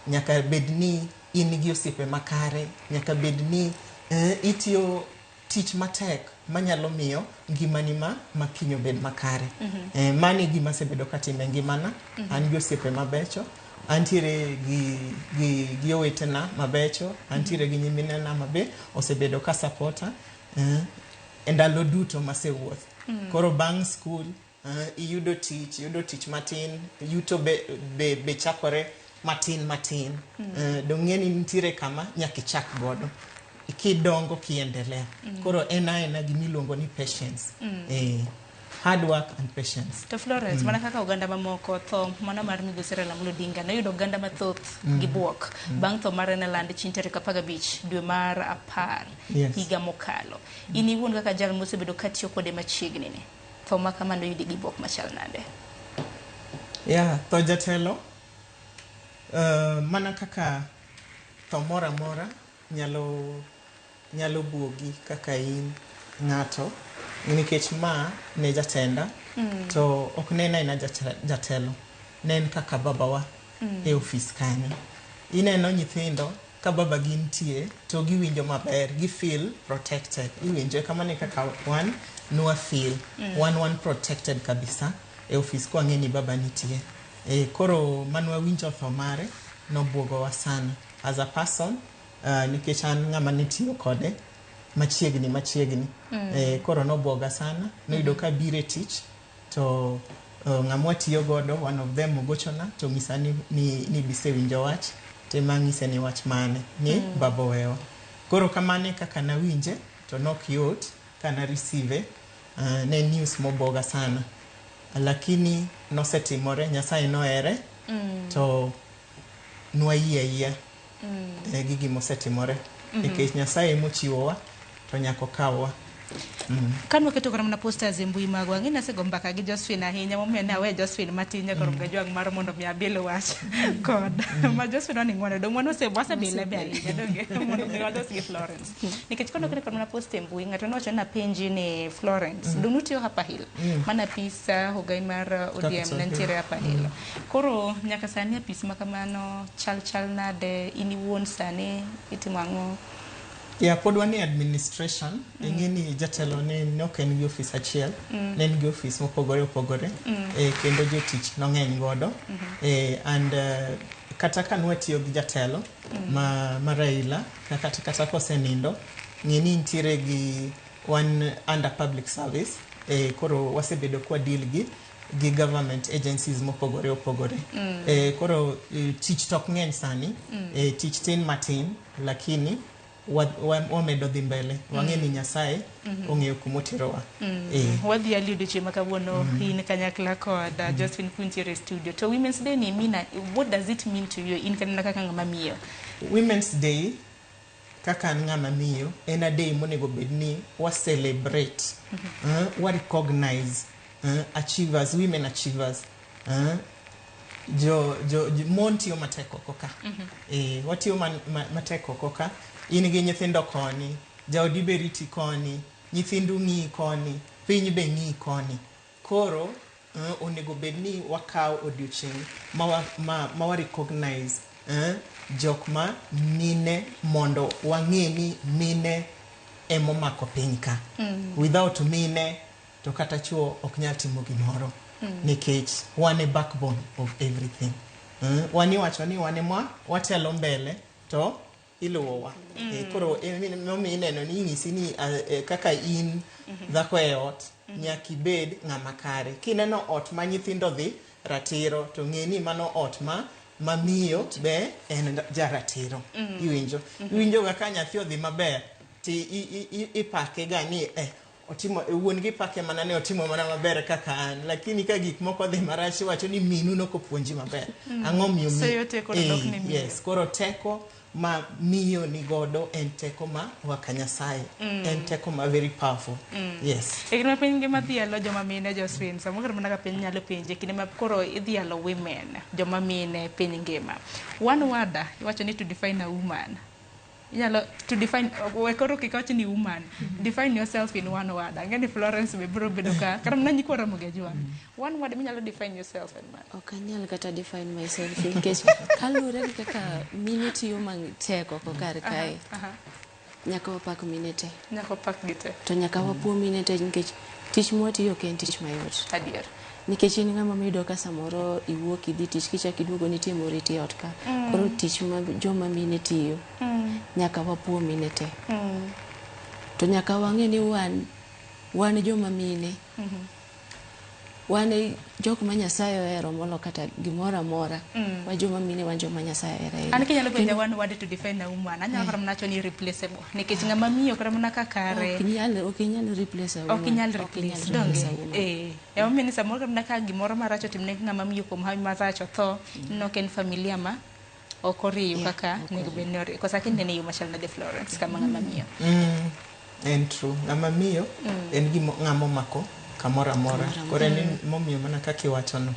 nyaka bed ni in gi osiepe makare, nyaka bed ni itiyo tich matek manyalo miyo ngimani ma kiny obed makare. Mano e gima asebedo katimo e ngimana. An gi osiepe mabecho, antiere gi owetena mabecho, antiere gi nyiminena mabe osebedo ka supporta e ndalo duto masewuotho. Koro bang' skul, iyudo tich matin, yuto be chakore matin matin. Dong' ng'e ni nitiere kama nyaka ichak godo kidongo kiendelea. Koro en aena gimiluongo ni patience. Hard work and patience. To Florence, mana kaka oganda mamoko, tho mano mar migosi Raila Amolo Odinga noyudo oganda mathoth gi buok bang' tho mare noland chieng' tarik 15 dwe mar 10 higa mokalo. In iwuon kaka jal mosebedo katiyo kode machiegni ni, tho ma kama noyudi gi buok machal nade? Yeah, tho jatelo mana kaka tho moro amora nyalo buogi kaka in ng'ato. Nikech ma ne jatenda to ok ne en aena jatelo, ne en kaka babawa e ofis kanyo. Ineno nyithindo ka baba gi nitie to giwinjo maber, gi feel protected. Iwinjo kamano e kaka wan nwa feel. Wan protected kabisa e ofis kwang'e ni baba nitie. Koro manwawinjo tho mare nobuogowa sana as a person, nikech an ng'ama nitiyo kode machiegni machiegni. Koro nobuoga sana. Noyudo ka biro e tich to ng'ama watiyo godo, one of them, ogochona to onyisa ni bisewinjo wach, to ema anyise ni wach mane ni baba owewa. Koro kamano e kaka nawinje to nok yot kana receive. Ne en news mobuoga sana, lakini nosetimore, Nyasaye nohere to nwayie ayia gi gimosetimore nikech Nyasaye mochiwowa to nyaka okawwa. Kane waketo kata mana posters e mbui magwa, ang'e ni asego mbaka gi Josephine ahinya, momiyo ne awe Josephine matin nyaka rom gajwang' mar mondo mi abil wach kod ma Josephine oning'wano dong wan wasebile be ahinya donge mondo mi walos gi Florence nikech kane waketo kata mana post e mbui, ng'ato nowacho ni apenji ni Florence dong nutiyo Upper Hill mana apis ogai mar ODM Capital ne Hill. nitiere Upper Hill. Koro nyaka sani apis ma kamano chal nade, in iwuon sani itimo ang'o? Yeah, pod wan e administration. Ing'e ni jatelo ne ok en gi ofis achiel, ne en gi ofis mopogore opogore, kendo jotich nong'eny godo. And kata ka nwatiyo gi jatelo ma Raila, kata kosenindo, ng'e ni nitiere gi wan under public service, koro wasebedo kwa deal gi government agencies mopogore opogore. Koro tich tok ng'eny sani, tich tin matin, lakini wamedo dhi mbele. Wang'e ni Nyasaye ong'eyo kumoterowa. Wadhi ali odiochieng' ma kawuono in kanyakla kod Josephine kuntiere e studio. To Women's Day ni mina, what does it mean to you in kanena kaka ng'ama miyo? Women's Day kaka an ng'ama miyo en a day monego bed ni wa celebrate, wa recognize achievers, women achievers. Jo mon tiyo matek oko ka. Watiyo matek oko ka. In gi nyithindo koni, jaodi be riti koni, nyithindu ng'iyi koni, piny be ng'iyi koni. Koro onego bed ni wakawo odiochieng' ma wa recognize jok ma mine mondo wang'e ni mine emomako piny ka. Without mine to kata chuo ok nyal timo gimoro nikech wan e backbone of everything. Wan iwacho ni wan ema watelo mbele to iluwowa. Koro momiyo ineno ni inyisi ni kaka in dhako e ot nyaka ibed ng'ama kare. Kineno ot ma nyithindo dhi ratiro to ng'e ni mano ot ma miyo be en jaratiro. Iwinjo? Iwinjo ga ka nyathi odhi maber ti ipake ga ni otimo wuon gi pake mana ni otimo mana maber kaka an, lakini ka gik moko dhi marach iwacho ni minu nokopuonji maber. Ang'o miyo Seyo te koro dok ne miyo. Yes, koro teko ma miyo ni godo en teko ma waka Nyasaye. En teko ma very powerful. Yes. E kinde ma piny ngima dhialo joma mine, Josephine, samoro kata mana ka piny nyalo penje, kinde ma koro idhialo women, joma mine piny ngima. One word, iwacho ni to define a woman. Inyalo to define, we koro kik awach ni woman, define yourself in one word. Ang'e ni Florence be biro bedo ka, kata mana nyikwa Ramogi Ajwang'. One word minyalo define yourself en mane? Ok anyal kata define myself nikech kaluwore gi kaka mine tiyo matek oko kar kae, nyaka wapak mine te. Nyaka wapak gi te. To nyaka wapuo mine te nikech tich mwatiyo ok en tich mayot. Adier. Nikech in ng'ama miyudo ka samoro iwuok idhi tich kichak iduogo nitie moriti e ot ka. Koro tich ma joma mine tiyo nyaka wapuo mine te. To nyaka wang'e ni wan joma mine, wan e jok ma Nyasaye ohero molo kata gimoro amora. Wan joma mine, wan joma Nyasaye ohero ahinya. An kinyalo penja one word to define a woman, anyalo kata mana wacho ni irreplaceable. Nikech ng'ama miyo kata mana ka kare Ok inyal replace a woman. Ok inyal Ok replace, inyal donge? replace a woman. Emomiyo ni samoro kata mana ka gimoro marach otimne ng'ama miyo kuom hawi marach otho, ineno ka en familia ma ok oriw kaka ok onego bed ni oriw. Koso akia ni en e yo machal nade Florence kama ng'ama miyo. En true. Ng'ama miyo en gimo ng'ama omako kamoro amora. Kamoro amora. Koro en momiyo mana kaka iwachono.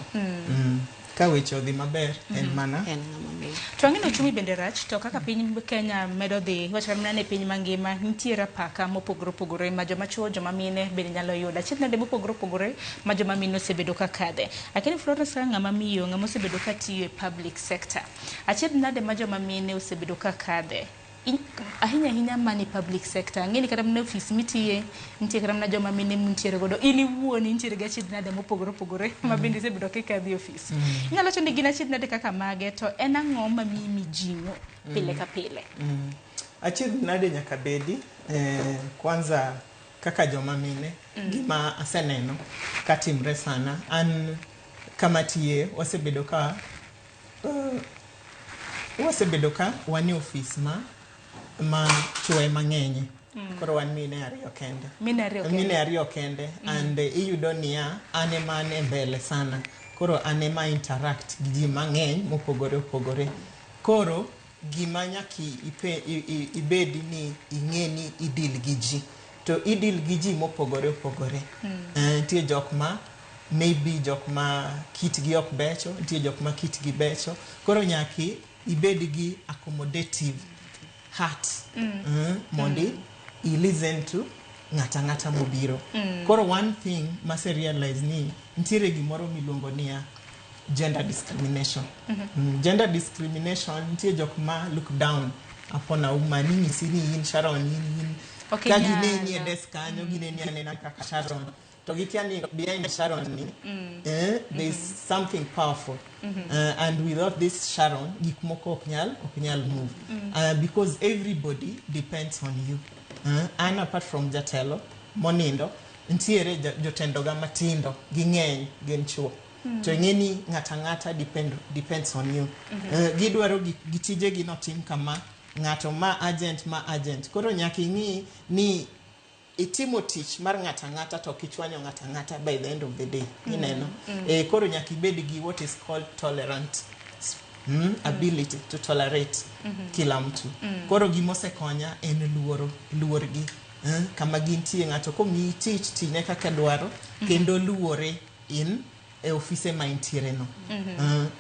Ka weche odhi maber en mana En ng'ama miyo. To ang'e ni ochumi bende rach, to kaka piny Kenya medo dhi, iwacho kata mana ni piny mangima nitie apaka mopogore opogore ma joma chuo, joma mine bende nyalo yudo. Achiedh nade mopogore opogore ma joma mine osebedo ka kadhe. Lakini Florence kaka ng'ama miyo, ng'ama osebedo ka tiyo e public sector, achiedh nade ma joma mine osebedo ka kadhe? Ahinya ahinya mani public sector, ang'e ni kata mana e ofis mitiye, nitie kata mana joma mine muntiere godo. In iwuon intiere gi achiedh nade mopogore opogore ma bende isebedo kikadho e ofis. Inyalo wacho ni gin achiedh nade kaka mage, to en ang'o mamiyi mijing'o pile ka pile? Achiedh nade nyaka bedi, kwanza kaka joma mine, gima aseneno katimre sana, an kama tiye wasebedo ka wan e ofis ma chuo ema ng'enye. Koro wan mine ariyo kende. Mine ariyo kende. Mine ariyo kende. And iyudo niya, an ema an e mbele sana. Koro an ema interact gi ji mang'eny mopogore opogore. Koro gima nyaka ibed ni ing'e ni i-deal gi ji. To i-deal gi ji mopogore opogore. Nitie jok ma maybe jok ma kitgi ok becho, nitie jok ma kitgi becho. Koro nyaka ibed gi accommodative heart mondi i listen to ng'ata ng'ata mobiro. Koro one thing mase realize ni nitiere gimoro miluongo niya gender discrimination. Gender discrimination, nitie jok ma look down upon a woman, inyisi ni in Sharon, in Ok ka inyal. gineni e desk kanyo, gineni anena kaka Sharon, to gikia ni behind Sharon ni there is something powerful. And without this Sharon, gik moko ok nyal move because everybody depends on you. And apart from jatelo monindo, nitiere jotendoga matindo, ging'eny, gin chuo. To ing'e ni ng'ata ng'ata depends on you. Gidwaro gi tijegi notim kama, ng'ato ma agent, ma agent. Koro nyaka ing'i ni itimo tich mar ng'ata ng'ata to ok ichwanyo ng'ata ng'ata by the end of the day. Ineno? Koro nyaka ibed gi what is called tolerant ability to tolerate kila mtu. Koro gimosekonya en luoro luorgi, kama gintie. Ng'ato komiyi tich, tine kaka dwaro kendo luore in e ofise ma intiere no.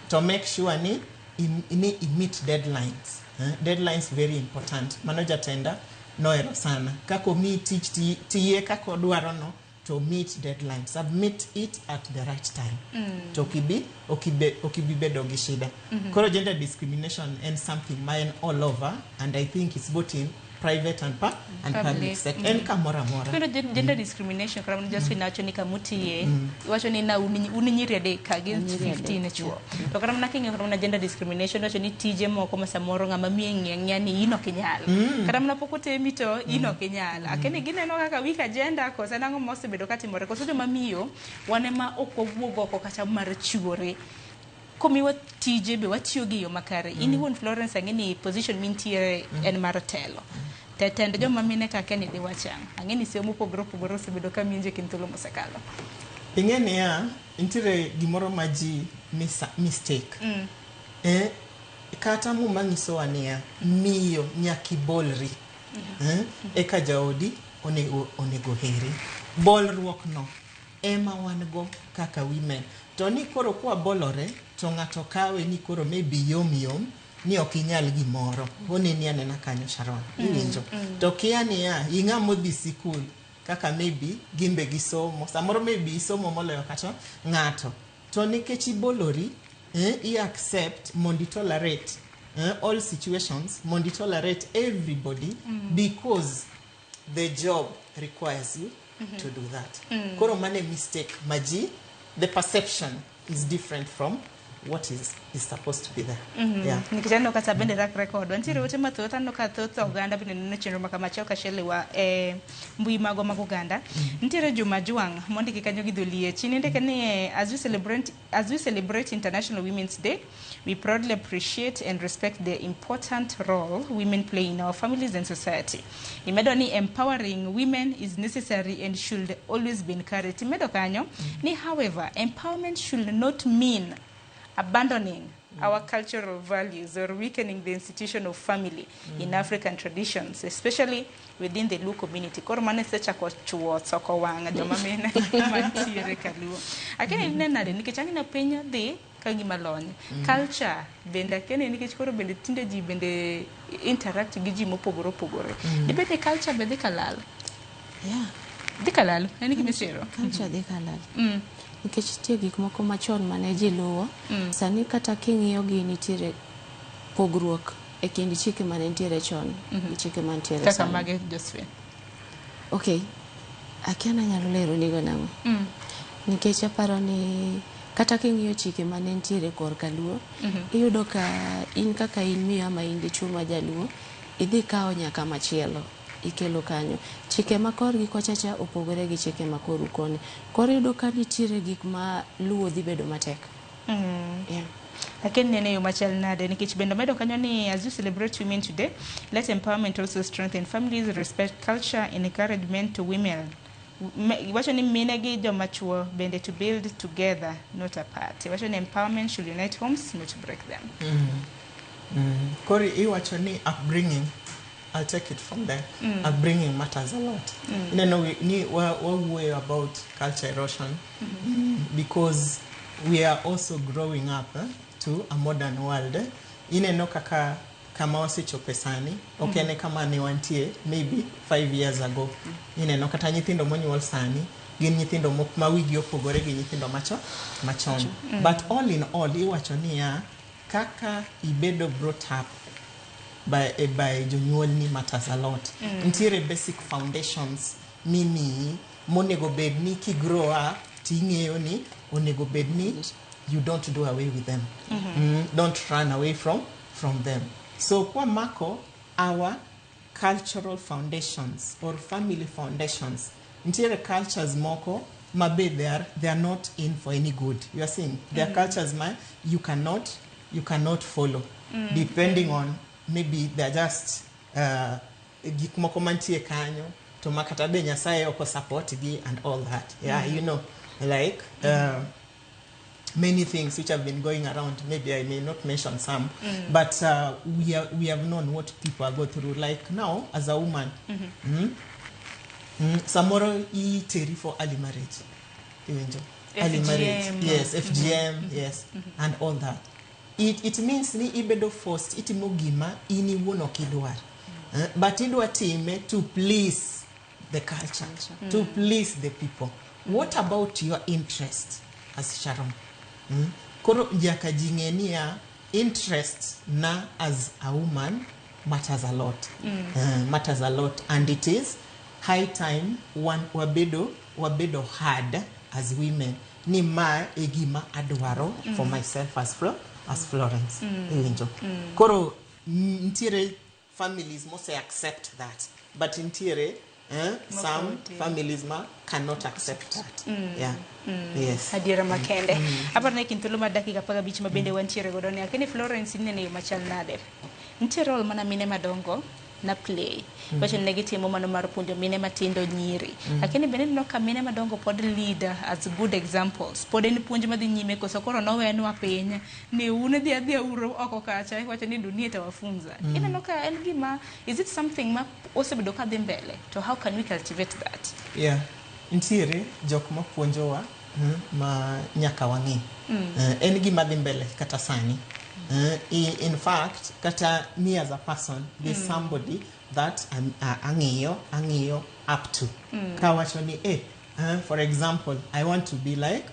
To make sure ni i meet deadlines. Deadlines very important. Mano jatenda nohero sana. Kaka omiyi tich, tiye kaka odwaro no, to meet deadline, submit it at the right time, to ok ibi bedo gi shida. Koro gender discrimination en something ma en all over, and I think it's both in private and public Public, sector, en kamoro amora. Kendo gender discrimination, kata mana Josephine wacho ni kamutiye, wacho ni na un nyiri adek against Nyiri 15 adek, chuo. To kata mana king'iyo kata mana gender discrimination, wacho ni tije moko ma samoro ng'ama miyo ng'iyo ang'iya ni in ok inyal. Kata mana pok otemi to in ok inyal. Akeni gineno kaka weak agenda, koso en ang'o mosebedo katimore, koso joma miyo wan ema ok wawuog oko kata mar chiwore komiwa tije be watiyo gi yo makare. In iwuon Florence, ang'e ni position mintiere en mar telo. Te tend joma mine kaka ni diwach ang'o? Ang'e ni seyo mopogore opogore osebedo ka minje kind thuolo mosekalo. Ing'e niya, nitiere gimoro ma ji mistake. Kata Muma nyisowa niya, miyo nyaka ibolri, eka jaodi onego heri. Bolruok no ema wan go kaka women. To ni koro kwabolore to ng'ato kawe ni koro maybe yom yom ni ok inyal gimoro. Oneni anena kanyo Sharon, iwinjo. To kia niya, ing'ama odhi sikul kaka maybe gin be gisomo. Samoro maybe isomo moloyo kata ng'ato. To nikech ibolori, i accept mondo i tolerate all situations, mondo i tolerate everybody because the job requires you to do that. Koro mano e mistake ma ji, the perception is different from what is supposed to be there. Yeah. Nikech aneno kata bende track record wantiere ote mathoth, aneno ka thoth oganda bende neno chenro ma kama achiel kachiel e e mbui magwa mag oganda. Nitiere Juma Jwang' mondiki kanyo gi dholiech. Indike ni as we celebrate International Women's Day, we proudly appreciate and respect the important role women play in our families and society. Imedo ni empowering women is necessary and should always be encouraged. Imedo kanyo ni however, empowerment should not mean abandoning our cultural values or weakening the institution of family in African traditions, especially within the Luo community. Koro mano osechako chuo soko wang' joma mine mantiere kaluo. Akeni ine nade nikech ang'e ni piny dhi ka gima lony. Culture bende akia ni nikech koro bende tinde ji bende interact gi ji mopogore opogore. Dibed ni culture be dhi kalal? Yeah. Dhi kalal, en gima isiro. Culture dhi kalal. Nikech nitie gik moko machon mane ji luwo. Sani kata king'iyo gi nitiere pogruok e kind chike mane nitiere chon gi chike mantiere Kaka sani. mage Josephine. Okay. Akia nanyalo lero nigo nang'o. Nikech aparo ni kata king'iyo chike mane nitiere korka luo, iyudo ka in kaka in miyo ama in dichuo ma jaluo, idhi kawo nyaka machielo ikelo kanyo. Chike ma korgi kocha cha opogore gi chike ma koru koni. Koro iyudo ka nitiere gik ma luwo dhi bedo matek. Yeah. Lakini nene yo machal nade nikech bende omedo kanyo ni as you celebrate women today, let empowerment also strengthen families, respect culture, encourage men to women. Iwacho ni mine gi joma chuo bende to build together, not apart. Iwacho ni empowerment should unite homes, not break them. Koro iwacho ni upbringing, I'll take it from there. Upbringing matters a lot. Ineno ni wawuoyo about culture erosion because we are also growing up to a modern world. Ineno kaka kama wasechope sani, ok en kama ne wantie maybe 5 years ago. Ineno kata nyithindo monyuol sani gin nyithindo ma wigi opogore gi nyithindo machon. But all in all, iwacho niya kaka ibedo brought up by jonyuolni matters a lot. Nitiere basic foundations mimiyi monego bed ni ki grow up ting'eyo ni onego bed ni you don't do away with them. Don't run away from them. So kwamako our cultural foundations or family foundations, nitiere cultures moko ma be they are not in for any good. You are seeing there are cultures ma you cannot follow, depending on maybe they're just gik moko mantie kanyo to ma kata be Nyasaye ok support gi and all that. Yeah, like many things which have been going around. Maybe I may not mention some, but we have known what people are go through. Like now, as a woman, samoro iteri for early marriage. Iwinjo? Early marriage. FGM. Yes, FGM, yes, and all that. It means ni ibedo forced, itimo gima in iwuon ok idwar. But idwa time to please the culture, to please the people. What about your interest as Sharon? Koro nyaka ji ng'e niya interest na as a woman matters a lot. Matters a lot, and it is high time one wabedo hard as women ni ma e gima adwaro for myself as Florence. Iwinjo? Koro nitiere families mose accept that, but nitiere some Mapod, families ma cannot accept that. Yeah. Yes. Adiera makende. Aparo ni kind thuolo mar dakika 15 ma bende wantiere godo ni akeni Florence inene yo machal nade. Nitie role mana mine madongo na play. Wacho ni ne gitimo mano mar puonjo mine matindo nyiri. Lakini bende ineno ka mine madongo pod lead as good examples. Pod en puonj madhi nyime koso koro nowenwa piny ni un dhi adhiya uru oko kacha iwacho ni dunia itawafunza. Ineno ka en gima, is it something ma osebedo ka dhi mbele? To how can we cultivate that? Yeah. Nitiere jok mapuonjowa ma nyaka wang'e. En gima dhi mbele kata sani. In fact, kata me as a person, there's somebody that ang'iyo up to. Kawacho ni, for example, I want to be like,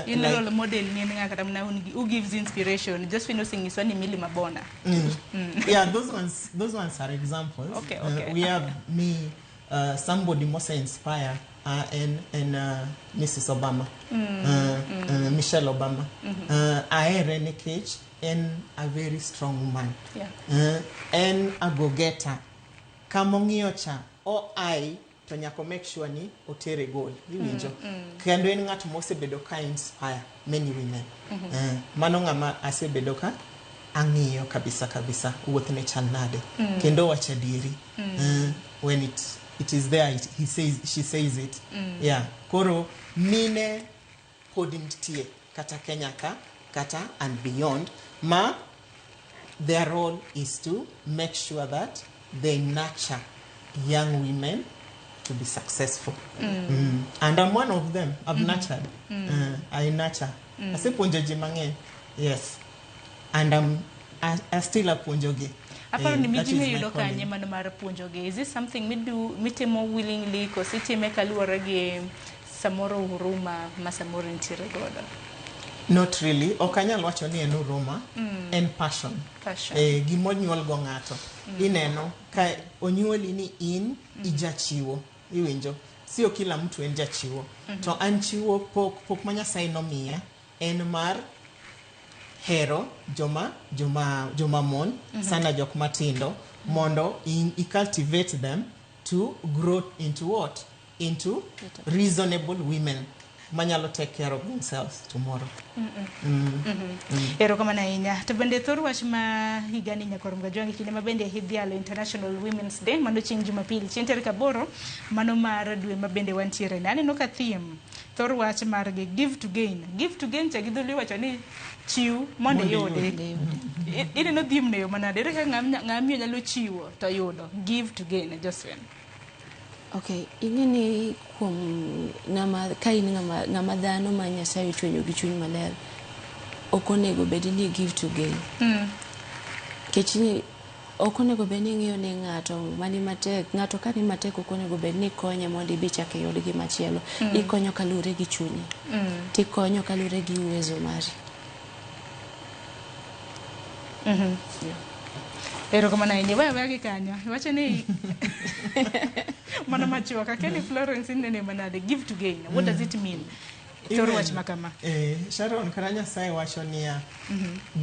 In like role model ni en ng'a kata mana who gives inspiration? Josephine osenyiswa ni Milly Mabona. Yeah, those ones are examples. We have me, somebody must inspire and Mrs. Obama, Michelle Obama. Ahere nikech en a very strong woman. En a go-getter. Kamong'iyo cha, o ai to nyaka make sure ni otere goal. Iwinjo? Kendo en ng'at mosebedo ka inspire many women. Mano ng'ama asebedo ka ang'iyo kabisa kabisa wuoth ne chal nade. Kendo wacho adieri. When it is there, he says, she says it. Yeah. Koro mine pod nitie kata Kenya ka kata and beyond ma their role is to make sure that they nurture young women to be successful. And I'm one of them. I've nurtured. I nurture. Asepuonjo ji mang'eny. Yes. And I still apuonjogi. Aparo ni That mijing'o is my yudo calling. Kanye mano mar puonjogi? Is this something midu mitimo willingly koso itime kaluwore gi samoro huruma ma samoro intiere godo? Not really. Ok anyal wacho ni en huruma. En passion. Passion. Gimonyuol go ng'ato. Ineno ka onyuoli ni in ijachiwo. Iwinjo. Sio kila mtu en jachiwo. To an chiwo pok ma Nyasaye nomiya en mar hero joma mon, sana jok matindo, mondo i cultivate them to grow into what? Into reasonable women manyalo take care of themselves tomorrow. Erokamano ahinya. To bende thor wach ma higani nyakwar Mgajwang' kinde ma bende idhialo International Women's Day mano chieng' Jumapil chieng' tarik 8 mano mar dwe ma bende wantiere ni. Aneno ka theme thor wach margi give to gain. Give to gain cha gi dholuo iwacho ni chiw mondo Mondo iyudi. iyudi. Ineno theme no e yo manade? Ere kaka ng'ama miyo nyalo chiwo to yudo? Give to gain, Josephine. Okay, ing'e ni kuom ng'ama ka in ng'ama dhano ma Nyasaye ochwenyo gi chuny maler, ok onego bed ni give to gain. Nikech ni ok onego bed ni ing'iyo ni ng'ato mani matek, ng'ato ka ni matek ok onego bed ni ikonye mondo ibi ichak iyud gimachielo. Ikonyo kaluwore gi chunyi. Tikonyo kaluwore gi uwezo mari. Yeah. Erokamano ahinya. Weya aweya gi kanyo. Iwacho ni mano machuok. Akia ni Florence inene manade? Give to gain. What does it mean? Thor wach ma kama. Sharon, kata Nyasaye wacho niya,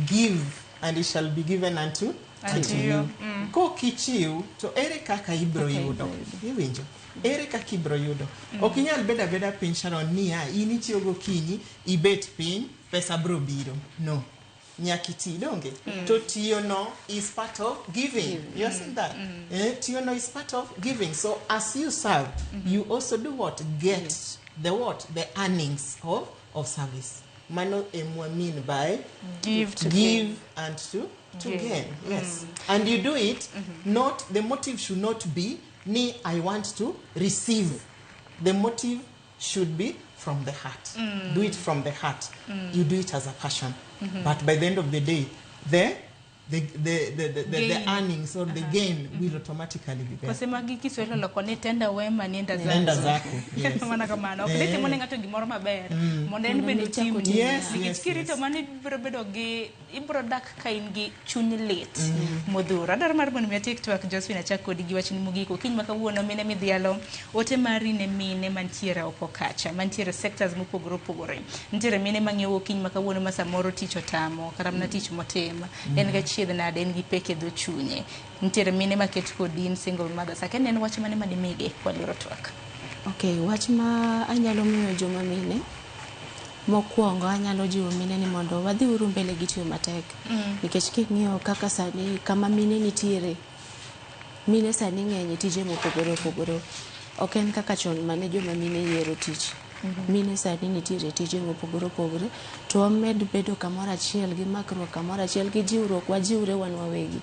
give and it shall be given unto you. you. Kok ichiw, to ere kaka ibro Kaka yudo? ibro yudo. Iwinjo? Ere kaka ibro yudo? Ok inyal bedo abeda piny, Sharon, niya, in ichiew gokinyi, ibet piny, pesa bro biro. No. Nyaka iti, donge? To tiyo no is part of giving. You see that? Tiyo no is part of giving. So as you serve, you also do what? Get the what? The earnings of service. Mano emwa mean by Give to give gain. and to Gain. gain. Yes. And you do it, not, the motive should not be, ni I want to receive. The motive should be from the heart. Do it from the heart. You do it as a passion. But by the end of the day, the Gain. earnings or the gain will automatically be there. Kose magi Kiswahili oloko ni tenda wema nienda zako. Nenda zako. Yes. Mana kamano. Ok ni timo ne ng'ato gimoro maber. Mondo en Mondo bende ne ichak otimni. otimni. Nikech kirito mano ibiro bedo gi ibiro dak ka in gi chuny lit modhuro. Adwaro mar mondo mi atiek twak Josephine achak kodi gi wachni mogik. Okinyi ma kawuono mine midhialo ote mari ne mine mantiere oko kacha, mantiere sectors mopogore opogore. Nitiere mine mang'iewo okinyi ma kawuono ma samoro tich otamo, kata mana tich motim. En ga chiedh nade, en gi pek e dho chunye. Nitiere mine maket kodi in single mothers. Akia ni en wach mane madimigi kwaloro twak. Okay, wach ma anyalo miyo joma mine, mokwongo anyalo jiwo mine ni mondo wadhi uru mbele gi tiyo matek. Nikech king'iyo kaka sani kama mine nitiere, mine sani ng'eny e tije mopogore opogore. Ok en kaka chon mane joma mine yiero tich. Mine sani nitiere e tije mopogore opogore, to wamed bedo kamoro achiel gi makruok kamoro achiel gi jiwruok, wajiwre wan wawegi.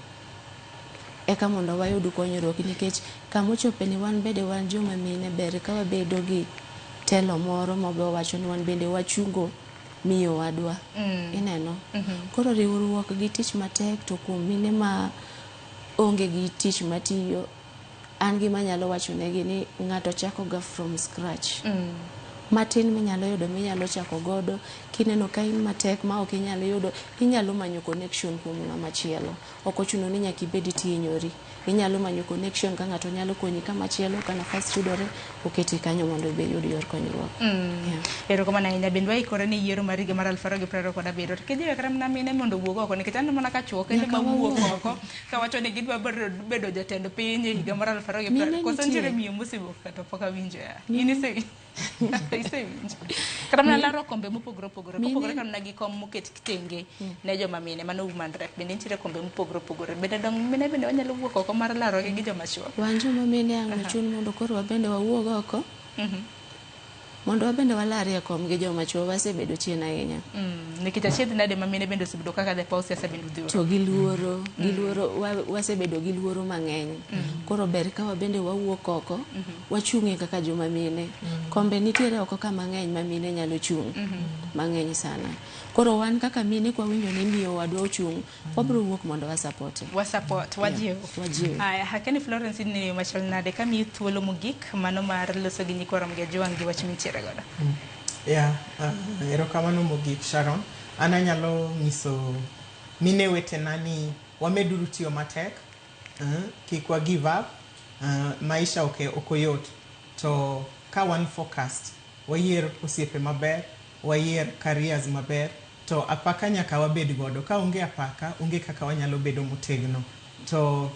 Eka mondo wayud konyruok nikech kamochope ni wan bende wan joma mine ber ka wabedo gi telo moro mabe wacho ni wan bende wachungo miyo wadwa. Ineno? Koro riwruok gi tich matek to kuom mine ma onge gi tich matiyo, an gima anyalo wacho negi ni ng'ato chako ga from scratch. Matin minyalo yudo minyalo chako godo, kineno ka in matek ma ok inyal yudo, inyalo manyo connection kuom ng'ama chielo. Ok ochuno ni nyaka ibed tihinyori. Inyalo manyo connection ka ng'ato nyalo konyi kama chielo, ka nafas yudore, oketi kanyo mondo ibe iyud yor konyruok. Yeah. Erokamano ahinya. Bende waikore ne yiero mar higa mar 2027. To kidhi kata mana mine mondo owuog oko nikech aneno mana ka chuo kende Nyaka ma wuok wawuog. oko kawacho ni gidwa bedo jatend piny e higa mar 2020. Mine Koso nitiere nitie. miyo mosewuok kata pok awinjo ya. In isewinjo. Kata mana laro kombe mopogore opogore. Kopogore kata mana gi kom moket tenge ne joma mine mano woman rep. Bende nitiere kombe mopogore opogore. Bende dong mine bende wanyalo wuok oko mar larogi gi joma chuo. Wan joma mine ang' ochun mondo koro wabende wawuog oko. Mondo wabende walarie kom gi joma chuo, wasebedo chien ahinya. Nikech achiedh nade ma mine bende osebedo kaka dhi e paw siasa bende odhuro. To gi luoro, gi luoro, wasebedo gi luoro mang'eny. Koro ber ka wabende wawuok oko, wachung'e kaka joma mine. Kombe nitiere oko ka mang'eny ma mine nyalo chung' mang'eny sana. Koro wan kaka mine kwawinjo ni miyo wadwa ochung', wabiro wuok mondo wa support. Wa support, wajiw. Yeah, wajiw. Aya, Hakeni Florence in e machal nade ka miyi thuolo mogik mano mar loso gi nyikwa Ramogi Ajwang' gi wach mintiere godo? Yeah, erokamano mogik Sharon. An anyalo nyiso mine wetena ni wameduru tiyo matek, kik wa give up, maisha ok oyot. To ka wan focused, wayier osiepe maber, wayier careers maber, to apaka nyaka wabed godo. Ka onge apaka, onge kaka wanyalo bedo motegno. To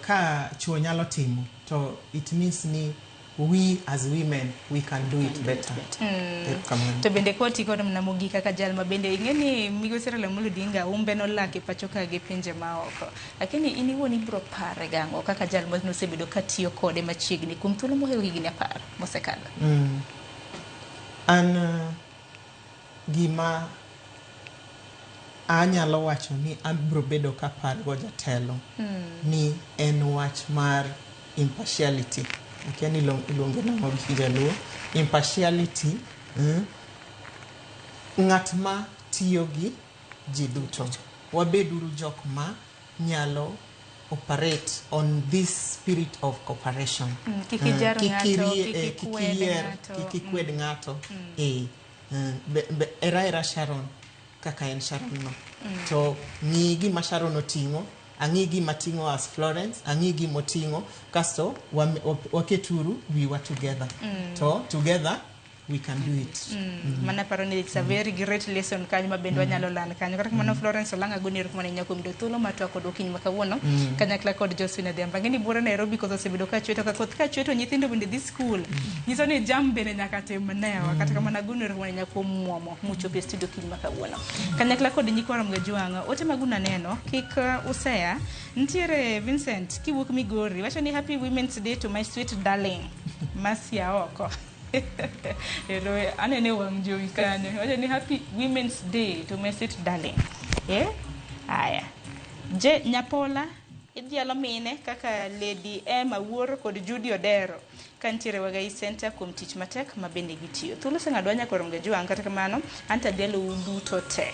ka chuo nyalo timo, to it means ni we as women, we can do it better. Erokamano. To bende kwati kod mana mogik kaka jal ma bende ing'e ni migosi Raila Amolo Odinga umbe nolak e pacho ka gi pinje maoko. Lakini in iwuon ibiro pare gang'o kaka jal ma nosebedo ka tiyo kode machiegni kuom thuolo mohewo higni 10 mosekadho? An gima anyalo wacho ni abiro bedo ka apargo jatelo ni en wach mar impartiality. Akia ni iluonge nang'o gi jaluo. Impartiality, ng'at ma tiyo gi ji duto. Wabeduru jok ma nyalo operate on this spirit of cooperation. Kik ijar ng'ato, kik kik ikwed iyier, ng'ato. kik ikwed ng'ato. Era Sharon kaka en Sharon no. To ng'i gima Sharon oting'o, ang'i gima ting'o as Florence, ang'i gima oting'o, kasto waketuru wiwa together. To together we can do it. Mana paro ni it's a very great lesson kanyo ma bende wanyalo lal kanyo. Kata kamano Florence Olanga goni erokamano ahinya kuom yudo thuolo mar twak kodwa okinyi ma kawuono. Kanyakla kod Josephine Adhiambo. Ang'e ni buora Nairobi koth osebedo ka chwe to ka koth ka chwe to nyithindo bende dhi skul. Nyiso ni jam bende nyaka tim newa. Kata kamano agoni erokamano ahinya kuom muomo muchopo e studio okinyi ma kawuono. Kanyakla kod nyikwa Ramogi Ajwang', ote magu naneno kik useya. Nitiere Vincent kiwuok Migori wacho ni happy Women's Day to my sweet darling Masia oko. Ero anene wang' jowi kanyo. Wacho ni happy Women's Day to my sweet darling. Aya. Je Nyapola idhialo mine kaka Lady Emma Wuor kod Judy Odero kantiere Wagai Center kuom tich matek ma bende gitiyo. Thuolo oseng'ado nyaka Ramogi Ajwang' kata kamano an to adhialo u duto te.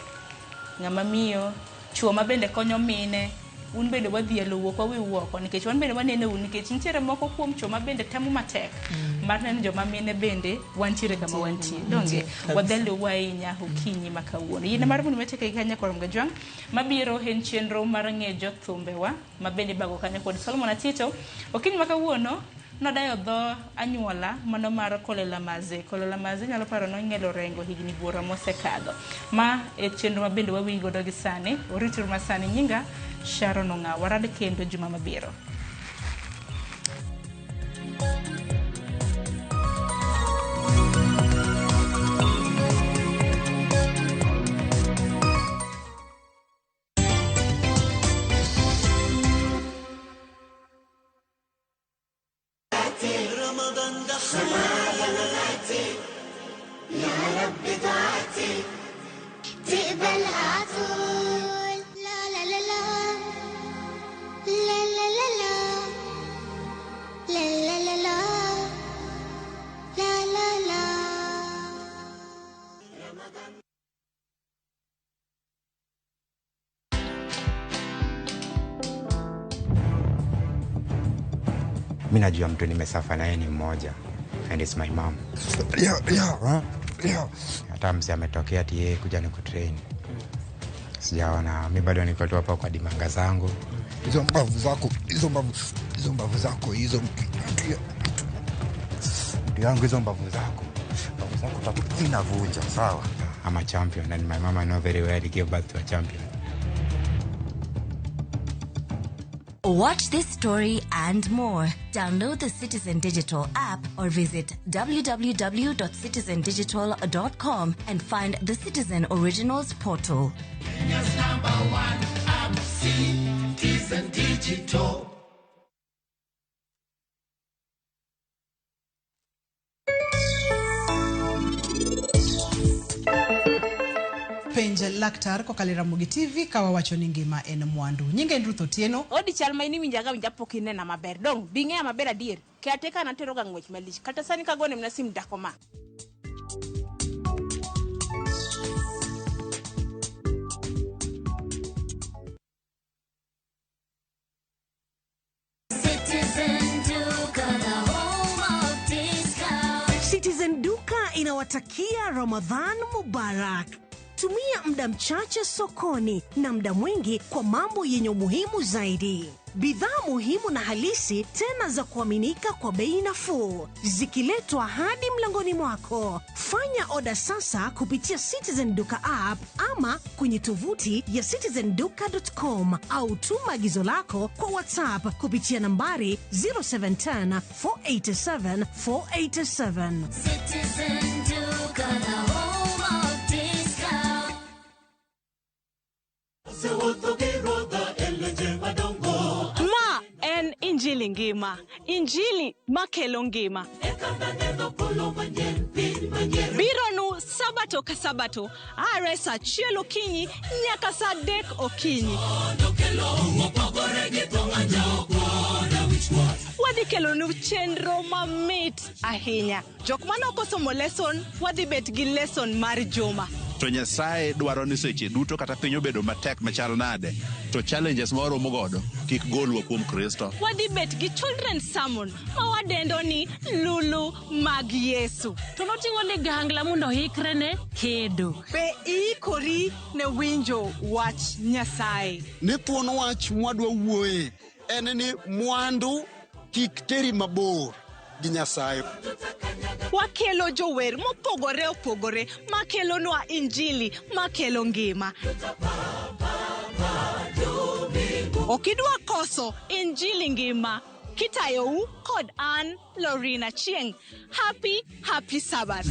Ng'ama miyo, chuo ma bende konyo mine, un bende wadhialo u ok wawiu oko nikech wan bende waneno u nikech nitiere moko kuom chuo ma bende temo matek mar neno joma mine bende wantiere kama wantie. Donge wadhialo u ahinya okinyi ma kawuono. Yie mar mondo matieke gi kanyo Ramogi Ajwang' mabiro en chenro mar ng'e jothumbewa ma bende ibago kanyo kod Solomon Atito. Okinyi ma kawuono nodayo dho anyuola mano mar Kolela Maze. Kolela Maze nyalo paro nong'ielo rengo higni buora mosekadho. Ma e chenro ma bende wawinjo godo gi sani. Orituru ma sani nyinga Sharon Ong'aw. Warad kendo juma mabiro. رمضان دخل يا مماتي يا رب دعاتي تقبلها عطول. لا لا لا لا لا لا لا لا لا لا لا لا لا لا. Mi najua mtu nimesafa naye ni mmoja and it's my mom. Hata mzee ametokea ati yeye kuja nikutrain. Sijaona, mi bado niko tu hapa kwa dimanga zangu. Hizo mbavu zako, hizo mbavu zako, hizo mtu yangu, hizo mbavu zako tatu inavunja, sawa? I'm a champion and my mama know very well he gave birth to a champion. Watch this story and more. Download the Citizen Digital app or visit www.citizendigital.com and find the Citizen Originals portal. Kenya's number one app, Citizen Digital. Penja laktar kokalo e Ramogi TV ka wawacho ni ngima en mwandu. Nyinga en Ruth Otieno. Odi chal ma in iwinjaga winja pok inena maber. Dong, bi ing'eya maber adier. Caretaker nateroga ng'wech malich. Kata sani kagone mana sim dako ma. Citizen Duka, the home of discount. Citizen Duka inawatakia Ramadhan Mubarak. Tumia muda mchache sokoni na muda mwingi kwa mambo yenye umuhimu zaidi. Bidhaa muhimu na halisi tena za kuaminika kwa bei nafuu, zikiletwa hadi mlangoni mwako. Fanya oda sasa kupitia Citizen Duka app ama kwenye tovuti ya citizenduka.com au tuma agizo lako kwa WhatsApp kupitia nambari 0710 487 487. Citizen Duka, the home of discount. Ma en injili ngima, injili makelo ngima. Bironu sabato ka sabato, are saa achiel okinyi nyaka saa adek okinyi. Wadhi kelonu chenro mamit ahinya. Jok mane ok osomo lesson, wadhi bet gi lesson mar juma. To Nyasaye dwaro ni seche duto kata piny obedo matek machal nade, to challenges ma waromo godo kik golwa kuom Kristo. Wadhi bet gi children's sermon ma wadendo ni Lulu mag Yesu. To noting'o ligangla mondo oikre ne kedo. Be iikori ne winjo wach Nyasaye? Ni thuon wach mwadwa wuoye en ni mwandu kik teri mabor gi Nyasaye. Wakelo jower mopogore opogore makelonwa injili makelo ngima. Ok idwa koso injili ngima kitayou kod an Lorina Chieng. Happy, happy Sabbath.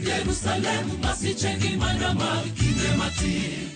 Jerusalem, masiche gi mana mag kinde matin.